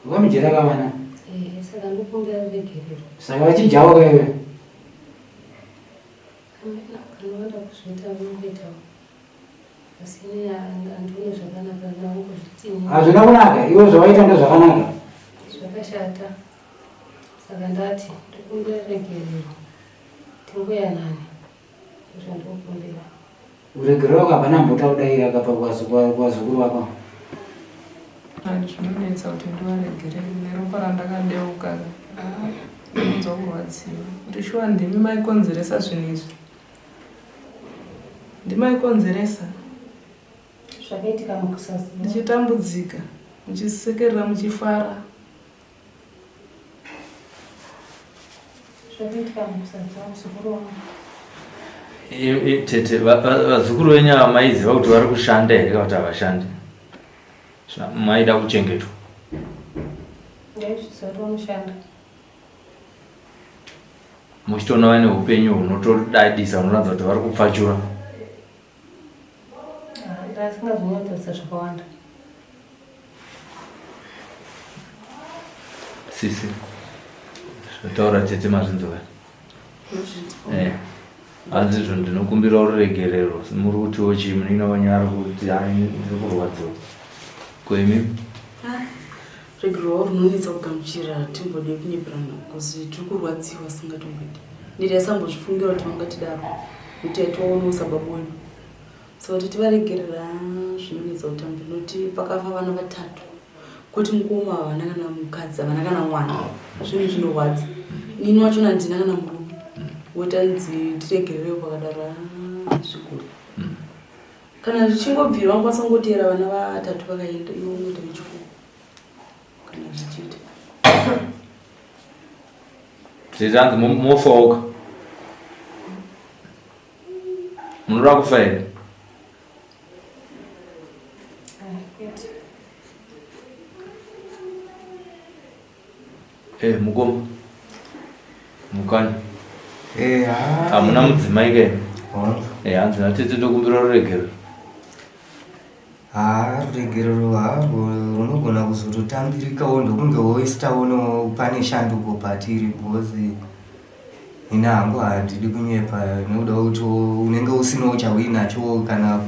Vakamujera kavana. Eh, saka ndokumbira ruregerero. Saka vachidyawo kaiwe. Kana vanoda kuzviita vanongoitawo. Asi ini handioni zvakanaka ndangozviti. Hazvina kunaka, iwe zvawaita ndozvakanaka. Zvakashata. Saka ndati ndokumbira ruregerero. Tingoyanane. Ndozvandinokumbira. Uregerero wako hapana ambotakudaira akapa kuvazukuru vako. Zvinonetsa kuti ndivaregerere neropa randakadeuka. Ah, ndinonzwa kurwadziwa. Kuti shuwa ndimi maikonzeresa zvinhu izvi. Ndimaikonzeresa. Zvakaitika mukusaziva. Ndichitambudzika, muchisekerera muchifara. Zvakaitika mukusaziva muzukuru wangu. Tete, vazukuru venyu ava maiziva kuti vari kushanda here kana kuti havashandi? Maida kuchengetwa? Ndaizviziva kuti vanoshanda. Muchitoona vane upenyu hunotodadisa hunoratidza kuti vari kupfachura. Ah, ndasingazonyatsotarisa zvakawanda. Sisi, zvataura tete mazvinzwa. Eh. Hanzi izvo ndinokumbira ruregerero. Muri kutiwo chii munin'ina wenyu ari kuti hai ndiri kurwadziwa. Ko imi? Ah, regerero runonetsa kugamuchira timbode kunyeperana because tiri kurwadziwa singatomboiti. Ndiri asambozvifungira kuti vangatidaro. Kuti aitoona sababu wedu. So kuti tivaregerera zvinonetsa kutambira nokuti pakafa vana vatatu kuti mukoma havana kana mukadzi havana kana mwana zvinhu zvinorwadza nini wachona handina kana murume wotanzi tiregererewo pakadaro ah, zvikuru kana zvichingobvira vanokwanisa kungoteera vana vatatu vakaenda iwe unoita vechikuru kana zvichiita Zvanzi mofawoka Munoda kufa here? Eh, mukoma. Mukanya. Eh, ah. Hamuna mudzimai ke? Hongu. Eh, hanzi natete ndokumbira ruregerero. Haa ruregerero harwo runogona kuzototambirikawo ndokunge woistawo pane shanduko patiri because ini hangu handidi kunyepa nekuda kuti unenge usinawo chauinacho kana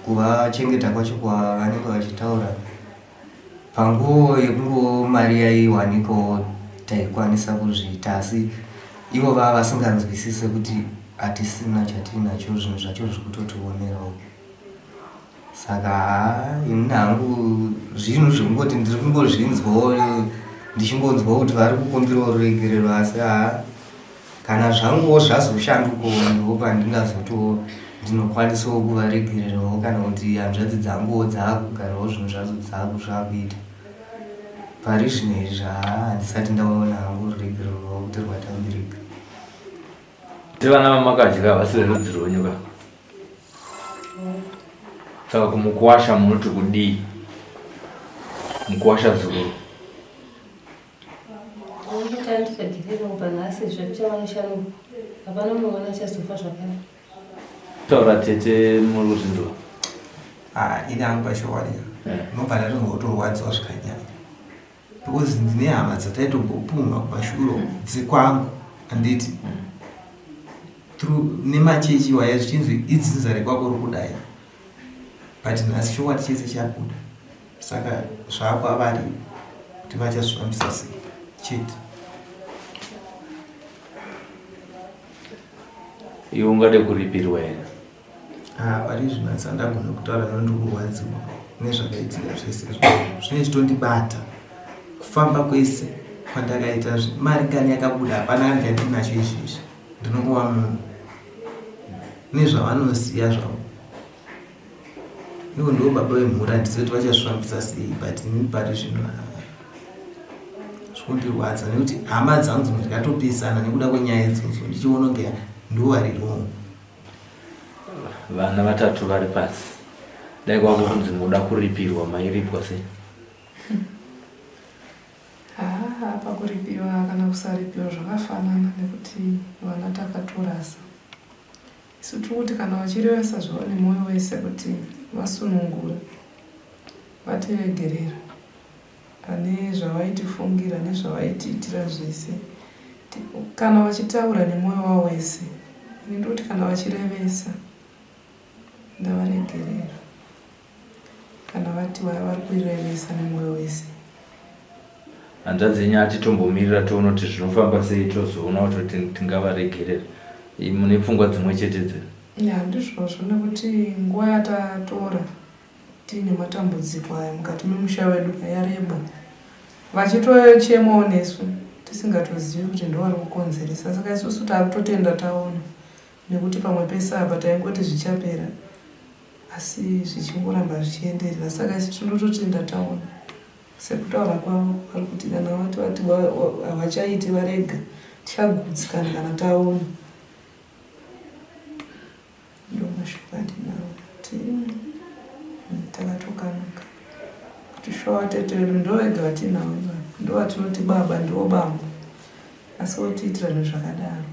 kuvachengeta kwacho kwavanenge vachitaura panguo yekungo mari yaiwanikawo taikwanisa kuzviita asi ivo vava vasinganzwisise kuti hatisina chatiinacho zvinhu zvacho zviri kutotiomerawo Saka haa ini hangu zvinhu zvekungoti ndiri kungozvinzwawo ndichingonzwa kuti vari kukumbirawo ruregerero asi haa. Kana zvanguwo zvazoshandukawo ndipo pandingazoto ndinokwanisawo kuvaregererawo kana kuti hanzvadzi dzanguwo dzaakugarawo zvinhu zvadzo dzaakuita. Pari zvino izvi haa handisati ndaona hangu ruregerero rwavo kuti rwatambirika. Vana vamakadya havasi verudzi rwenyu ka? Saka kumukuwasha munoti kudii? Mukuwasha zukuru. Hapana mumwe mwana achazofa zvakare. Taura tete muri kuzvinzwa. Ah, ini hangu pachokwadi. Eh. Ndinobva ndatonzwa kutorwadziwa zvakanyanya. Because ndine hama dzataitombopumha kumashuro dzekwangu handiti. Through nemachechi waya zvichinzi idzinza rekwako rokudai. But nhasi chokwadi chese chabuda. Saka zvakwavari kuti vachazvifambisa sei chete. Iwe ungade kuripirwa here? Ah, pari zvino handisati ndagona kutaura no ndiri kurwadziwa nezvakaitika zvese zvine zvitondibata kufamba kwese kwandakaita mari ngani yakabuda hapana kana chandinacho izvezvi ndinongova munhu nezvavanoziva zvavo ivo ndivo baba vemhuri handizivi kuti vachazvifambisa sei but ini pari zvino zvikundirwadza nekuti hama dzangu dzimwe dzikatopisana nekuda kwenyaya idzodzo ndichiona kunge ndivo vari wrong Vana vatatu vari pasi dai kwako kunzi muda kuripirwa mairipwa sei? Haa pakuripiwa kana kusaripiwa zvakafanana nekuti vana takatorasa. Isu tiri kuti kana vachirevesa zvavo nemwoyo wese kuti vasunungura, vatiregerera pane zvavaitifungira nezvavaitiitira zvese. Kana vachitaura nemwoyo wavo wese, ini ndiri kuti kana vachirevesa ndavaregerera. Kana vati vari kuirevesa nemwoyo wese. Hanzvadzi yenyu atitombomirira toona kuti zvinofamba sei tozoona kuti tingavaregerera. Mune pfungwa dzimwe chete dzere? Ya ndizvozvo nekuti nguva yatatora tiine matambudziko aya mukati memusha wedu yareba. Vachitochemawo nesu tisingatozivi kuti ndovari kukonzeresa saka isusu takutotenda taona nekuti pamwe pese apa taingoti zvichapera asi zvichingoramba zvichienderera saka isu tinototenda taona. Sekutaura kwavo vari kuti kana vati vati havachaiti varega tichagutsikana kana taona. Ndomashoko andinawo kuti takatokanuka kuti shuwa vatete vedu ndovega vatinavo ivava ndovatinoti baba ndivo bambo asi votiitira zvinhu zvakadaro.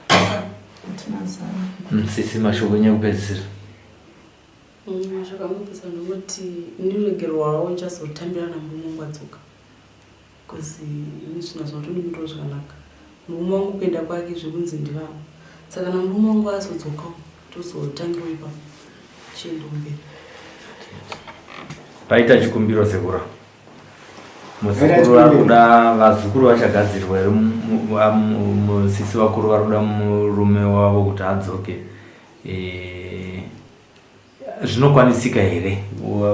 Hatina zano. Sisi mashoko enyu ekupedzisira. Mashoko angu ekupedzisira ndongoti ndiregerwawo ndichazotambira namurume wangu adzoka bcause ini zvinhu hazvinotondimirawo zvakanaka murume wangu kuenda kwake zvekunzi ndivavo saka kana murume wangu azodzokawo tozotangirawo ipapo chiendo mberi. Paita chikumbiro sekuru. Muzukuru vari kuda vazukuru vachagadzirwa here sisi vakuru vari kuda murume wavo kuti adzoke e, zvinokwanisika here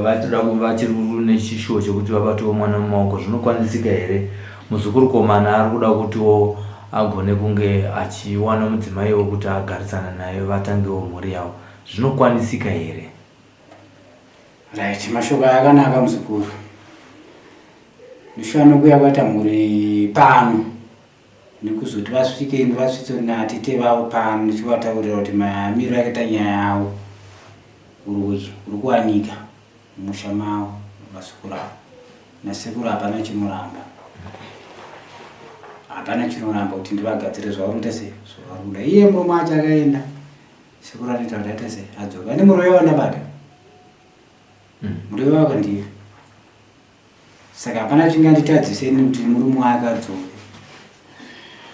vatoda vachiri nechishuwo chekuti vabatewo mwana mumaoko zvinokwanisika here muzukuru komana ari kuda kutiwo agone kunge achiwana mudzimai wekuti agarisana naye vatangewo mhuri yavo zvinokwanisika here Right, mashoko aya akanaka muzukuru. Mushure mekuuya kwaita mhuri pano nekuzoti vasvike ndivasvitse natete vavo pano ndichivataurira kuti mamiriro akaita nyaya yavo uroyi uri kuwanika mumusha mavo vazukuru avo nasekuru hapana chinoramba hapana chinoramba kuti ndivagadzire zvavari kuita sei zvavari kuda iye murume wacho akaenda Sekuru anoita kuti aite sei adzoka. Ane muroyi wandabata. Muroyi wako ndiye. Saka hapana chinganditadzise ini kuti murume wake adzoke.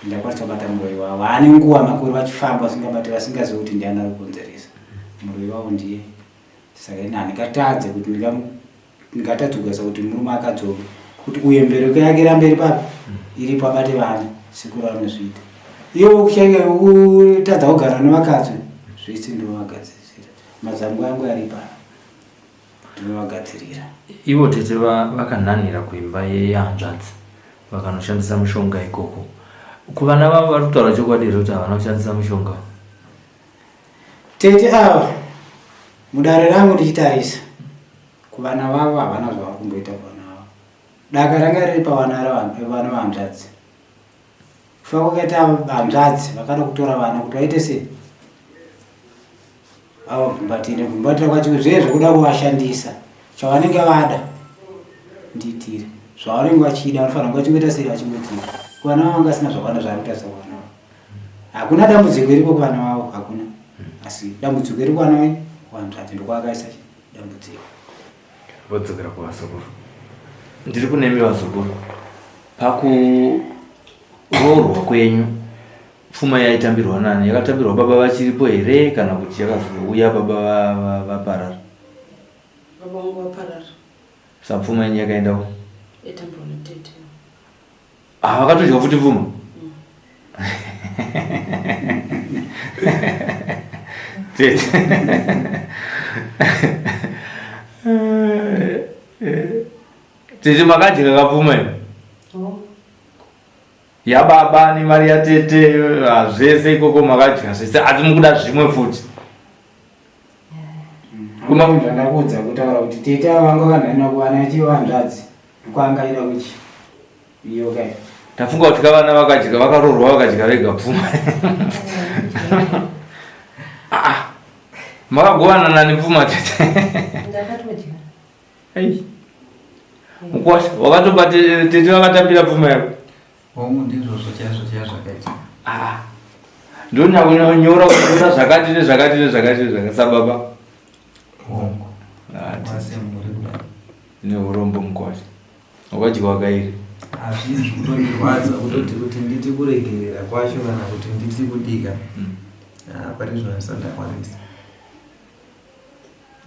Ndakwanisa kubata muroyi wavo. Ane nguva makore vachifamba vasingabati vasingazivi kuti ndiani ari kukonzeresa. Muroyi wavo ndiye. Saka ini handingatadze kuti ndingatadze kugaisa kuti murume akadzoke. Kuti uye mbereko yake irambe iri papi? Iripo abate vana. Sekuru anozviita. Iwe kushaika kutadza kugara nevakadzi zvese ndinovagadzirira. Mazambu angu ari pano. Ndinovagadzirira. Ivo tete vakanhanhira kuimba yehanzvadzi vakanoshandisa mushonga ikoko. Kuvana vavo vari kutaura chokwadi here kuti havana kushandisa mushonga? Tete ava mudare rangu ndichitarisa kuvana vavo havana zvavari kumboita kuvana vavo. Daka ranga riri pavana vana vahanzvadzi. Kufa kwakaita hanzvadzi vakada kutora vana kuti vaite sei? Vavabvumbatire. Kubvumbatira kwacho zvee zvekuda kuvashandisa. Chavanenge vada ndiitire. Zvavanenge vachida vanofanira kunge vachingoita sei vachingoitira. Kuvana vavo vanga vasina zvakawanda zvavari kutarisa kuvana vavo. Hakuna dambudziko iriko kuvana vavo hakuna. Asi dambudziko iri kuvana venyu kuhanzvadzi ndokwavakaisa dambudziko. Vodzokera kuvazukuru. Ndiri kunemi vazukuru. Pakuroorwa kwenyu pfuma yaitambirwa nani? Yakatambirwa baba vachiripo here kana kuti yakazouya baba vaparara? Baba vangu vaparara. Sa pfuma yenyu yakaendawo? Yaitambirwa natete. Ah, vakatodya futi pfuma? Tete. Tete makadya kapfuma imi? Oh. Yababa nemari yatete ah, zvese ikoko makadya zvese asi mukuda zvimwe futi. Kuma zvandakuudza kutaura kuti tete ava vanga vanhanira kuwana chivanzvadzi ndokwanga ida kuchi iyo kai. Tafunga kuti kavana vakadya vakaroorwa vakadya vega pfuma. Ah, ah. Makagovana nani pfuma tete? Ndakatodya. Ei. Mukwasha wakatopa tete vakatambira pfuma yako. Hongu ndizvozvo chaizvo chaizvo zvakaitika. Ah. Ndonyanyora kunyora zvakati nezvakati nezvakati nezvakati sababa. Hongu. Ah, Wasemhuri kudai. Neurombo mukwasha. Wakadyiwa kairi. Hazvii zvikutondirwadza kutoti kuti nditi kuregerera kwacho kana kuti nditi kudika. Ah, pari zvino handisati ndakwanisa.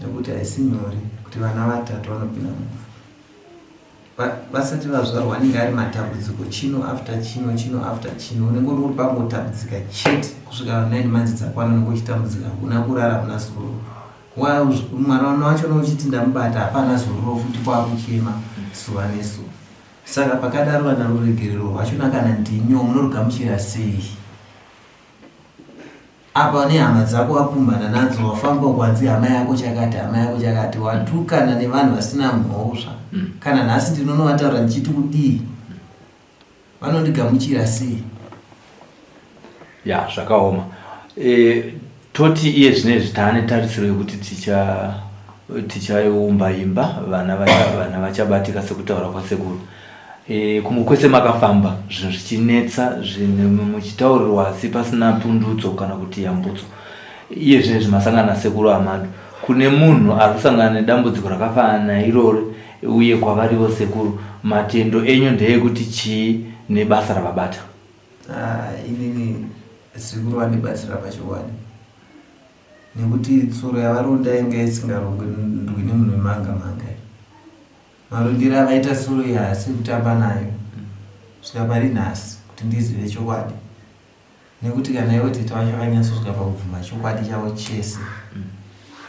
Nekuti haisi nyore kuti vana vatatu vanopinda mufa. Vasati vazvarwa anenge ari matambudziko chino after chino chino after chino unenge uri uri pangotambudzika chete kusvika 9 months dzakwana unenge uchitambudzika hakuna kurara hakuna zororo mwana wana wacho uchiti ndamubata hapana zororo futi kwakuchema zuva nezuva saka pakadaro vana ruregerero rwachona kana ndimiwo munorugamuchira sei Apa une hama dzako wapumhana nadzo wafamba ukwanzi hama yako chakati hama yako chakati watukana nevanhu vasina mhosva kana nhasi ndinonovataura ndichiti kudii vanondigamuchira sei ya zvakaoma e, toti iye zvinezvi taane tarisiro yekuti ticha tichaumba imba vana vana vachabatika sekutaura kwasekuru E, kumwe kwese makafamba zvinhu zvichinetsa zvinhu muchitaurirwa asi pasina pundutso kana kuti yambutso iye zvinezvi masangana nasekuru amadu kune munhu ari kusangana nedambudziko rakafanana nairori uye kwavariwo sekuru matendo enyu ndeyekuti chii nebasa ravabata ah, inini sekuru vandibatsira pachokwadi nekuti tsuro yavaronda yanga isingarongwi nemunhu wemanga manga Marondera avaita soro iyi haasi kutamba nayo kusvika pari nhasi kuti ndizive chokwadi nekuti kana ivo tete vacho vakanyatsosvika pakubvuma chokwadi chavo chese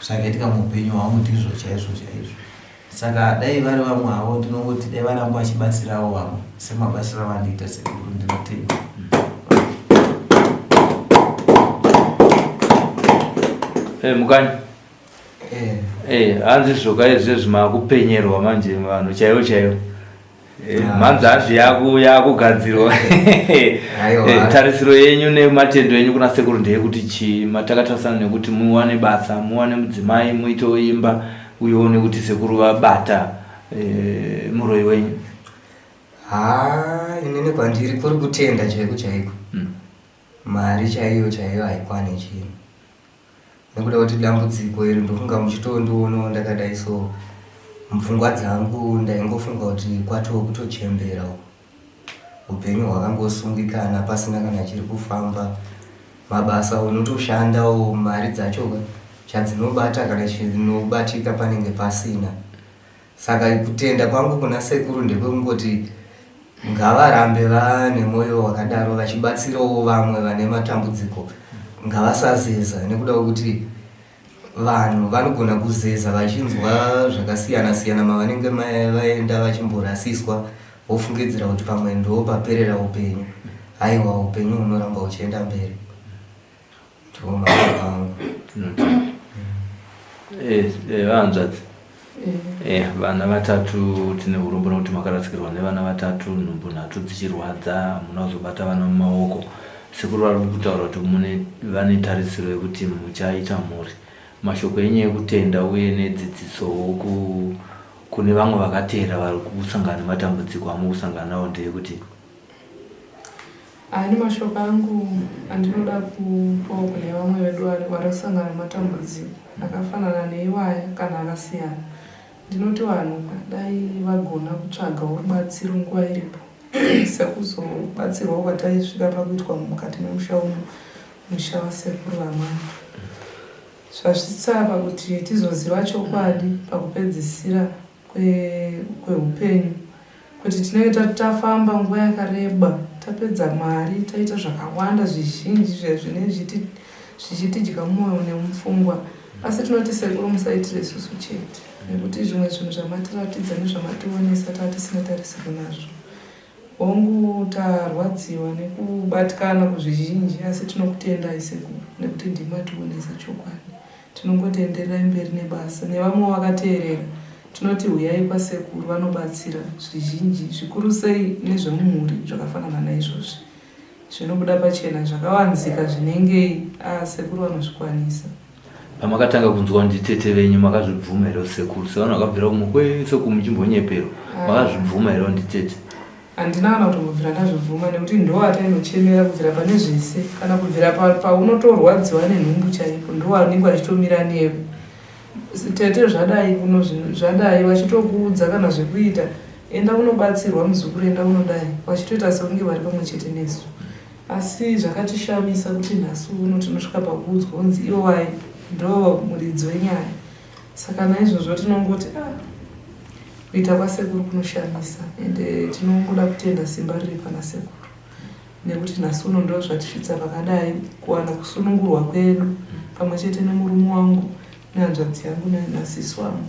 zvakaitika muupenyu hwangu ndizvo chaizvo chaizvo saka dai vari vamwe havo ndinongoti dai varamba vachibatsirawo vamwe semabatsiro avandiita sekuru ndinotenda Hey, eh, Mukanya. Eh, eh hanzi zvoka izvezvi makupenyerwa manje vanhu chaivo chaivo. Eh, ah. Mhanzi hazvi yaku yakugadzirwa. Eh, tarisiro yenyu nematendo enyu kuna sekuru ndeyekuti chii matakatarisana nekuti muwane basa muwane mudzimai muitewo imba uyewo nekuti sekuru vabata eh, muroyi wenyu. Haa inini kwandiri kuri kutenda chaiko chaiko. Mari chaiyo chaiyo haikwani chinhu. Nekuda kuti dambudziko iri ndofunga muchitondionawo ndakadai so mupfungwa dzangu ndaingofunga kuti kwatoo kutochembera uku. Upenyu hwakangosungikana pasina kana chiri kufamba. Mabasa unotoshandawo mari dzacho chadzinobata kana chinobatika panenge pasina. Saka kutenda kwangu kuna sekuru ndekwekungoti ngavarambe vane moyo wakadaro vachibatsirawo vamwe vane matambudziko ngavasazeza nekuda kwekuti vanhu vanogona kuzeza vachinzwa zvakasiyana siyana mavanenge vaenda vachimborasiswa vofungidzira kuti pamwe ndo paperera upenyu. Haiwa, upenyu hunoramba huchienda mberi. Ndiwo mashoko angu. Eh, eh, vahanzvadzi eh, vana vatatu tine urombo nekuti makarasikirwa nevana vatatu nhumbu nhatu dzichirwadza hamuna kuzobata vana mumaoko sekuru vari kutaura kuti mune vane tarisiro yekuti muchaita mhuri mashoko enyu ekutenda uye nedzidzisowo ku kune vamwe vakateera vari kusangana nematambudziko amukusangana nawo ndeyekuti Ani mashoko angu andinoda kupawo kune vamwe vedu vari kusangana nematambudziko akafanana neiwaya kana akasiyana. Ndinoti vanhu dai vagona kutsvagawo rubatsiro nguva iripo sekuzobatsirwa kwataisvika pakuitwa mukati memusha uno, musha wasekuru vamwana. Zvasvitsa pakuti tizoziva chokwadi pakupedzisira kweupenyu kuti tinenge tafamba nguva yakareba tapedza mari taita zvakawanda zvizhinji zviya zvinenge zvichitidya mwoyo nemupfungwa asi tinoti sekuru musaitire isusu chete nekuti zvimwe zvinhu zvamatiratidza nezvamationesa tatisina tarisiro nazvo hongu tarwadziwa nekubatikana kuzvizhinji asi tinokutendai sekuru nekuti ndimationesa chokwadi Tinongoti endererai mberi nebasa nevamwewo vakateerera tinoti huyai kwasekuru vanobatsira zvizhinji zvikuru sei nezvemumhuri zvakafanana naizvozvi zvinobuda pachena zvakavanzika zvinengei ah sekuru vanozvikwanisa. Pamakatanga kunzwa nditete venyu makazvibvuma here sekuru sevanhu vakabvira kumwe kwese uku muchimbonyeperwa ah. makazvibvuma here nditete? Handina kana kutombobvira ndazvibvuma nekuti ndoatainochemera kubvira pane zvese kana kubvira paunotorwadziwa nenhumbu chaipo ndowanenge vachitomira newe tete zvadai kuno zvadai vachitokuudza kana zvekuita enda unobatsirwa muzukuru enda unodai vachitoita sekunge vari pamwe chete nesu asi zvakatishamisa kuti nhasi uno tinosvika pakuudzwa kunzi iwai ndo muridzi wenyaya Saka naizvozvo tinongoti ah, kuita kwasekuru kunoshamisa ende tinongoda kutenda simba riri pana sekuru nekuti nhasi uno ndo zvatisvitsa pakadai kuwana kusunungurwa kwedu pamwe chete nemurume wangu nehanzvadzi yangu nasisi wangu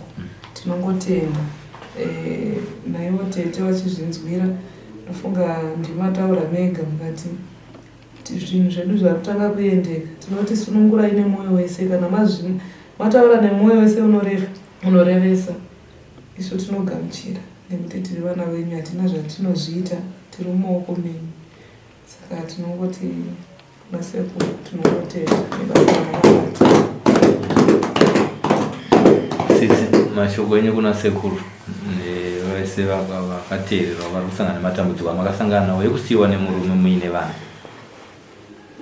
tinongotenda e, naivo tete vachizvinzwira ndofunga ndimataura mega mukati Zvinhu zvedu zvakutanga kuendeka tinoti sunungurai nemwoyo wese kana mazvi mataura nemwoyo wese unorevesa isu tinogamuchira nekuti tiri vana venyu hatina zvatinozviita tiri mumaoko menyu saka tinongoti kuna sekuru tinongotenda nebasa ramakabata. Sisi, mashoko enyu kuna sekuru nevese vakateerera vari kusangana nematambudziko amakasangana nawo ekusiyiwa nemurume muine vana.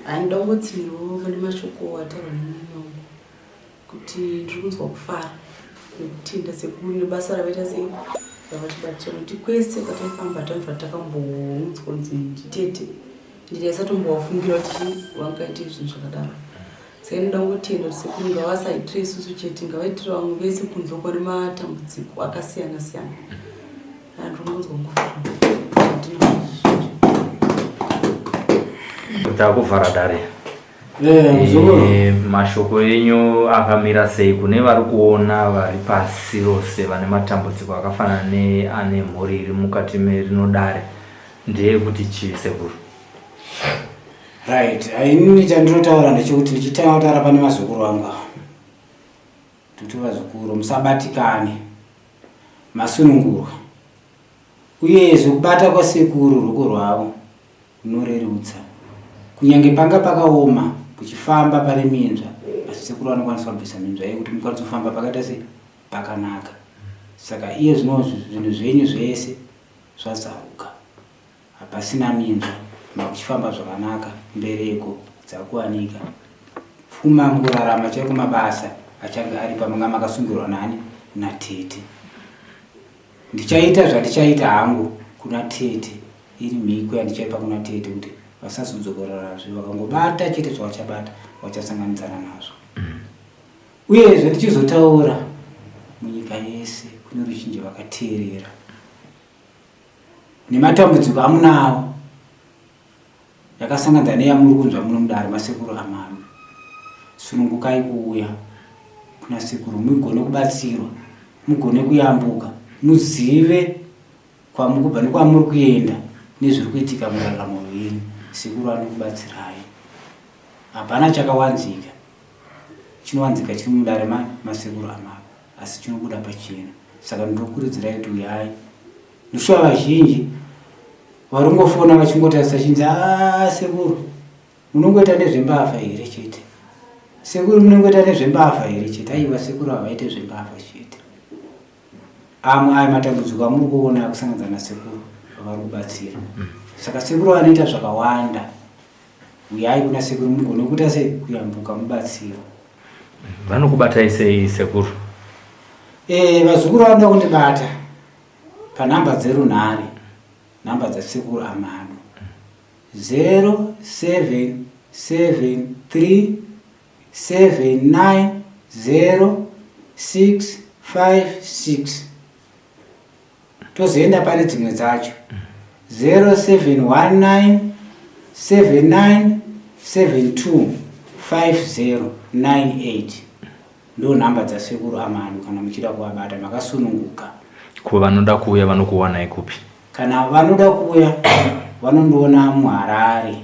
Handida kungotsinhirawo pane mashoko ataurwa nemurume wangu kuti ndiri kunzwa kufara nekutenda sekuru nebasa ravaita sei ravatibatira nekuti kwese kwataifamba taibva takamboudzwa kunzi nditete ndaisatombovafungira kuti vangaite zvinhu zvakadaro Saka inoda kungotenda kuti sekuru ngavasaitire isusu chete ngavaitire vamwe vese kunze kwari matambudziko akasiyana siyana andinonzwa Takuvhara dare. Eh, eh, mashoko enyu akamira sei kune vari kuona vari pasi rose vane matambudziko akafanana neane mhuri iri mukati merino dare ndeyekuti chii sekuru? Right, inini chandinotaura ndechekuti ndichitanga kutaura pane vazukuru vangu ava. Toti vazukuru musabatikane. Masunungurwa. Uyezve kubata kwasekuru ruoko rwavo runorerutsa. Kunyange panga pakaoma kuchifamba pane minzva asi sekuru vanokwanisa kubvisa minzva iyo kuti mukwanise kufamba pakaita sei pakanaka. Saka iye zvino zvinhu zvenyu zvese zvazaruka. Hapasina minzwa makuchifamba zvakanaka mbereko dzakuwanika pfuma mukurarama chaiko mabasa achange ari pamanga makasungirwa nani natete ndichaita zvandichaita hangu kuna tete iri mhiko yandichaipa kuna tete kuti vasazodzokororazve vakangobata chete zvavachabata vachasanganidzana nazvo uyezve ndichizotaura munyika yese kune ruzhinji vakateerera Nematambudziko amunawo yakasanganidza neyamuri kunzwa muno mudare masekuru amami. Sunungukai kuuya kuna sekuru mugone kubatsirwa, mugone kuyambuka, muzive kwamukubva nekwamuri kuenda nezviri kuitika muraramo yenyu. Sekuru anokubatsirai. Hapana chakawanzika. Chinowanzika chiri mudare mani masekuru amava asi chinobuda pachena. Saka ndinokurudzirai kuti uyai. Ndoshuwa vazhinji varingofona vachingotarisa chinzi aa sekuru munongoita nezvembavha here chete. Sekuru munongoita nezvembavha here chete. Aiwa sekuru havaite zvembavha chete. Amwe aya matambudziko amuri kuona akusanganidza nasekuru vari kubatsira. Saka sekuru vanoita zvakawanda. Uyai kuna sekuru mugone kuita sei kuyambuka mubatsiro. Vanokubatai sei sekuru? Eh, vazukuru vanoda kundibata panhamba dzerunhare, nhamba dzasekuru Amadu. 0773 790 656 tozoenda pane dzimwe dzacho 0719 79 72 5098 ndo nhamba dzasekuru Amadu kana muchida kuvabata makasununguka. Ko vanoda kuuya vanokuwanai kupi? Kana vanoda kuuya vanondiona muHarare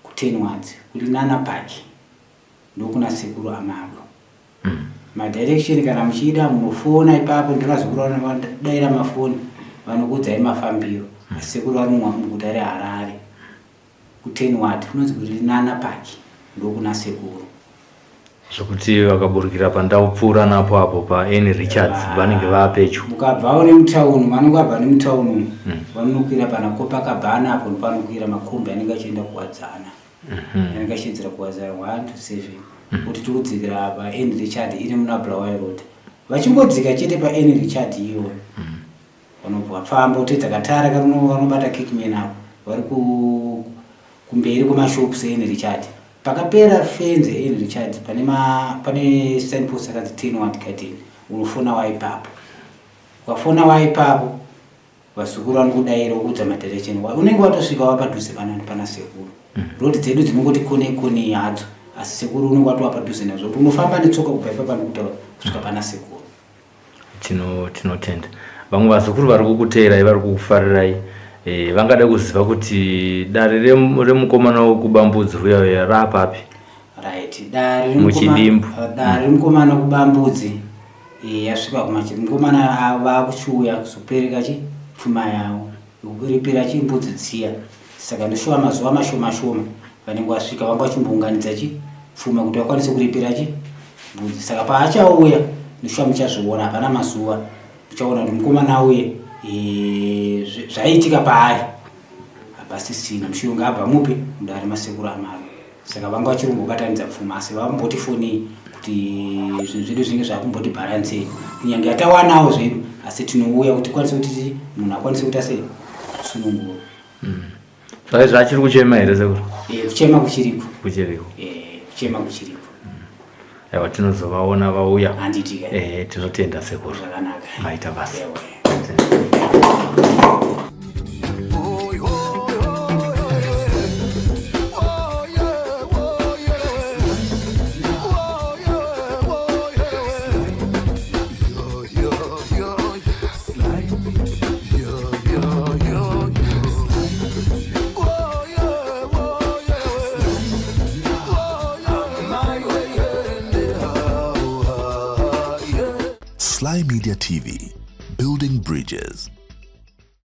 kuTenwards kuLinana Park ndokuna sekuru Amadu. Madirection kana muchida munofona ipapo ndivazukuru vanodaira mafoni vanokuudzai mafambiro. Asi sekuru vari muguta reHarare kuTenward kunonzi kuLinana Park ndokuna sekuru. Zvekuti vakaburukira pandau pfuura napo apo paAnn Richards vanenge vaapedyo. Mukabvawo nemutauni vanenge vabva nemutauni umu vanonokwira pana Copacabana apo ndopanokwira makombi anenge achienda kuWadzana. Anenge achiedzera kuWadzana 1 to 7 kuti tikudzikira paAnn Richard iri muna Bulawayo Road. Vachingodzika chete paAnn Richard iyoyo vanobva vafamba kuteedza katara vanobata Kickman apo vari kumberi kwemashops eAnn Richard. Pakapera fenzi yeAnn Richard pane ma pane signpost yakanzi Tenward Garden unofona waipapo. Ukafona waipapo vazukuru vanokudaira vokuudza madirection unenge watosvika wapadhuze pana pana sekuru. Road dzedu dzinongoti kone kone hadzo asi sekuru unenge watova padhuze nazvo kuti unofamba netsoka kubva ipapa ndikutaura kusvika pana sekuru. Tinotenda vamwe vazukuru vari kukuteerai vari kukufarirai e, vangada kuziva kuti dare remukomana wekubambudzi ruya ruya raapapi? Right, dare muchidimbu. Dare remukomana wekubambudzi e, yasvika kumachi mukomana vakuchiuya kuzopereka chi pfuma yavo kuripira chimbudzi dziya saka ndoshuwa mazuva mashoma shoma vanenge vasvika vanga vachimbounganidza chi pfuma kuti vakwanise kuripira chi mbudzi saka paachauya ndoshuwa muchazviona hapana mazuva muchaona kuti mukomana auye e, zvaiitika paari hapasisina mushonga abva mupi mudare masekuru amaro Saka vanga vachiri kumbobatanidza pfuma asi vamboti fonei kuti zvinhu zvedu zvinenge zvakumboti bharansei kunyange yatawanawo zvedu asi tinouya kuti tikwanise kuti munhu akwanise kuita sei kusunungura. Saka izvi achiri kuchema here sekuru? Eh, kuchema kuchiriko. Kuchiriko. Eh, kuchema kuchiriko. Aiwa tinozovaona vauya. Handiti ka. Eh, tinotenda sekuru. Zvakanaka. Maita basa. Ewe. Slymedia TV, building bridges.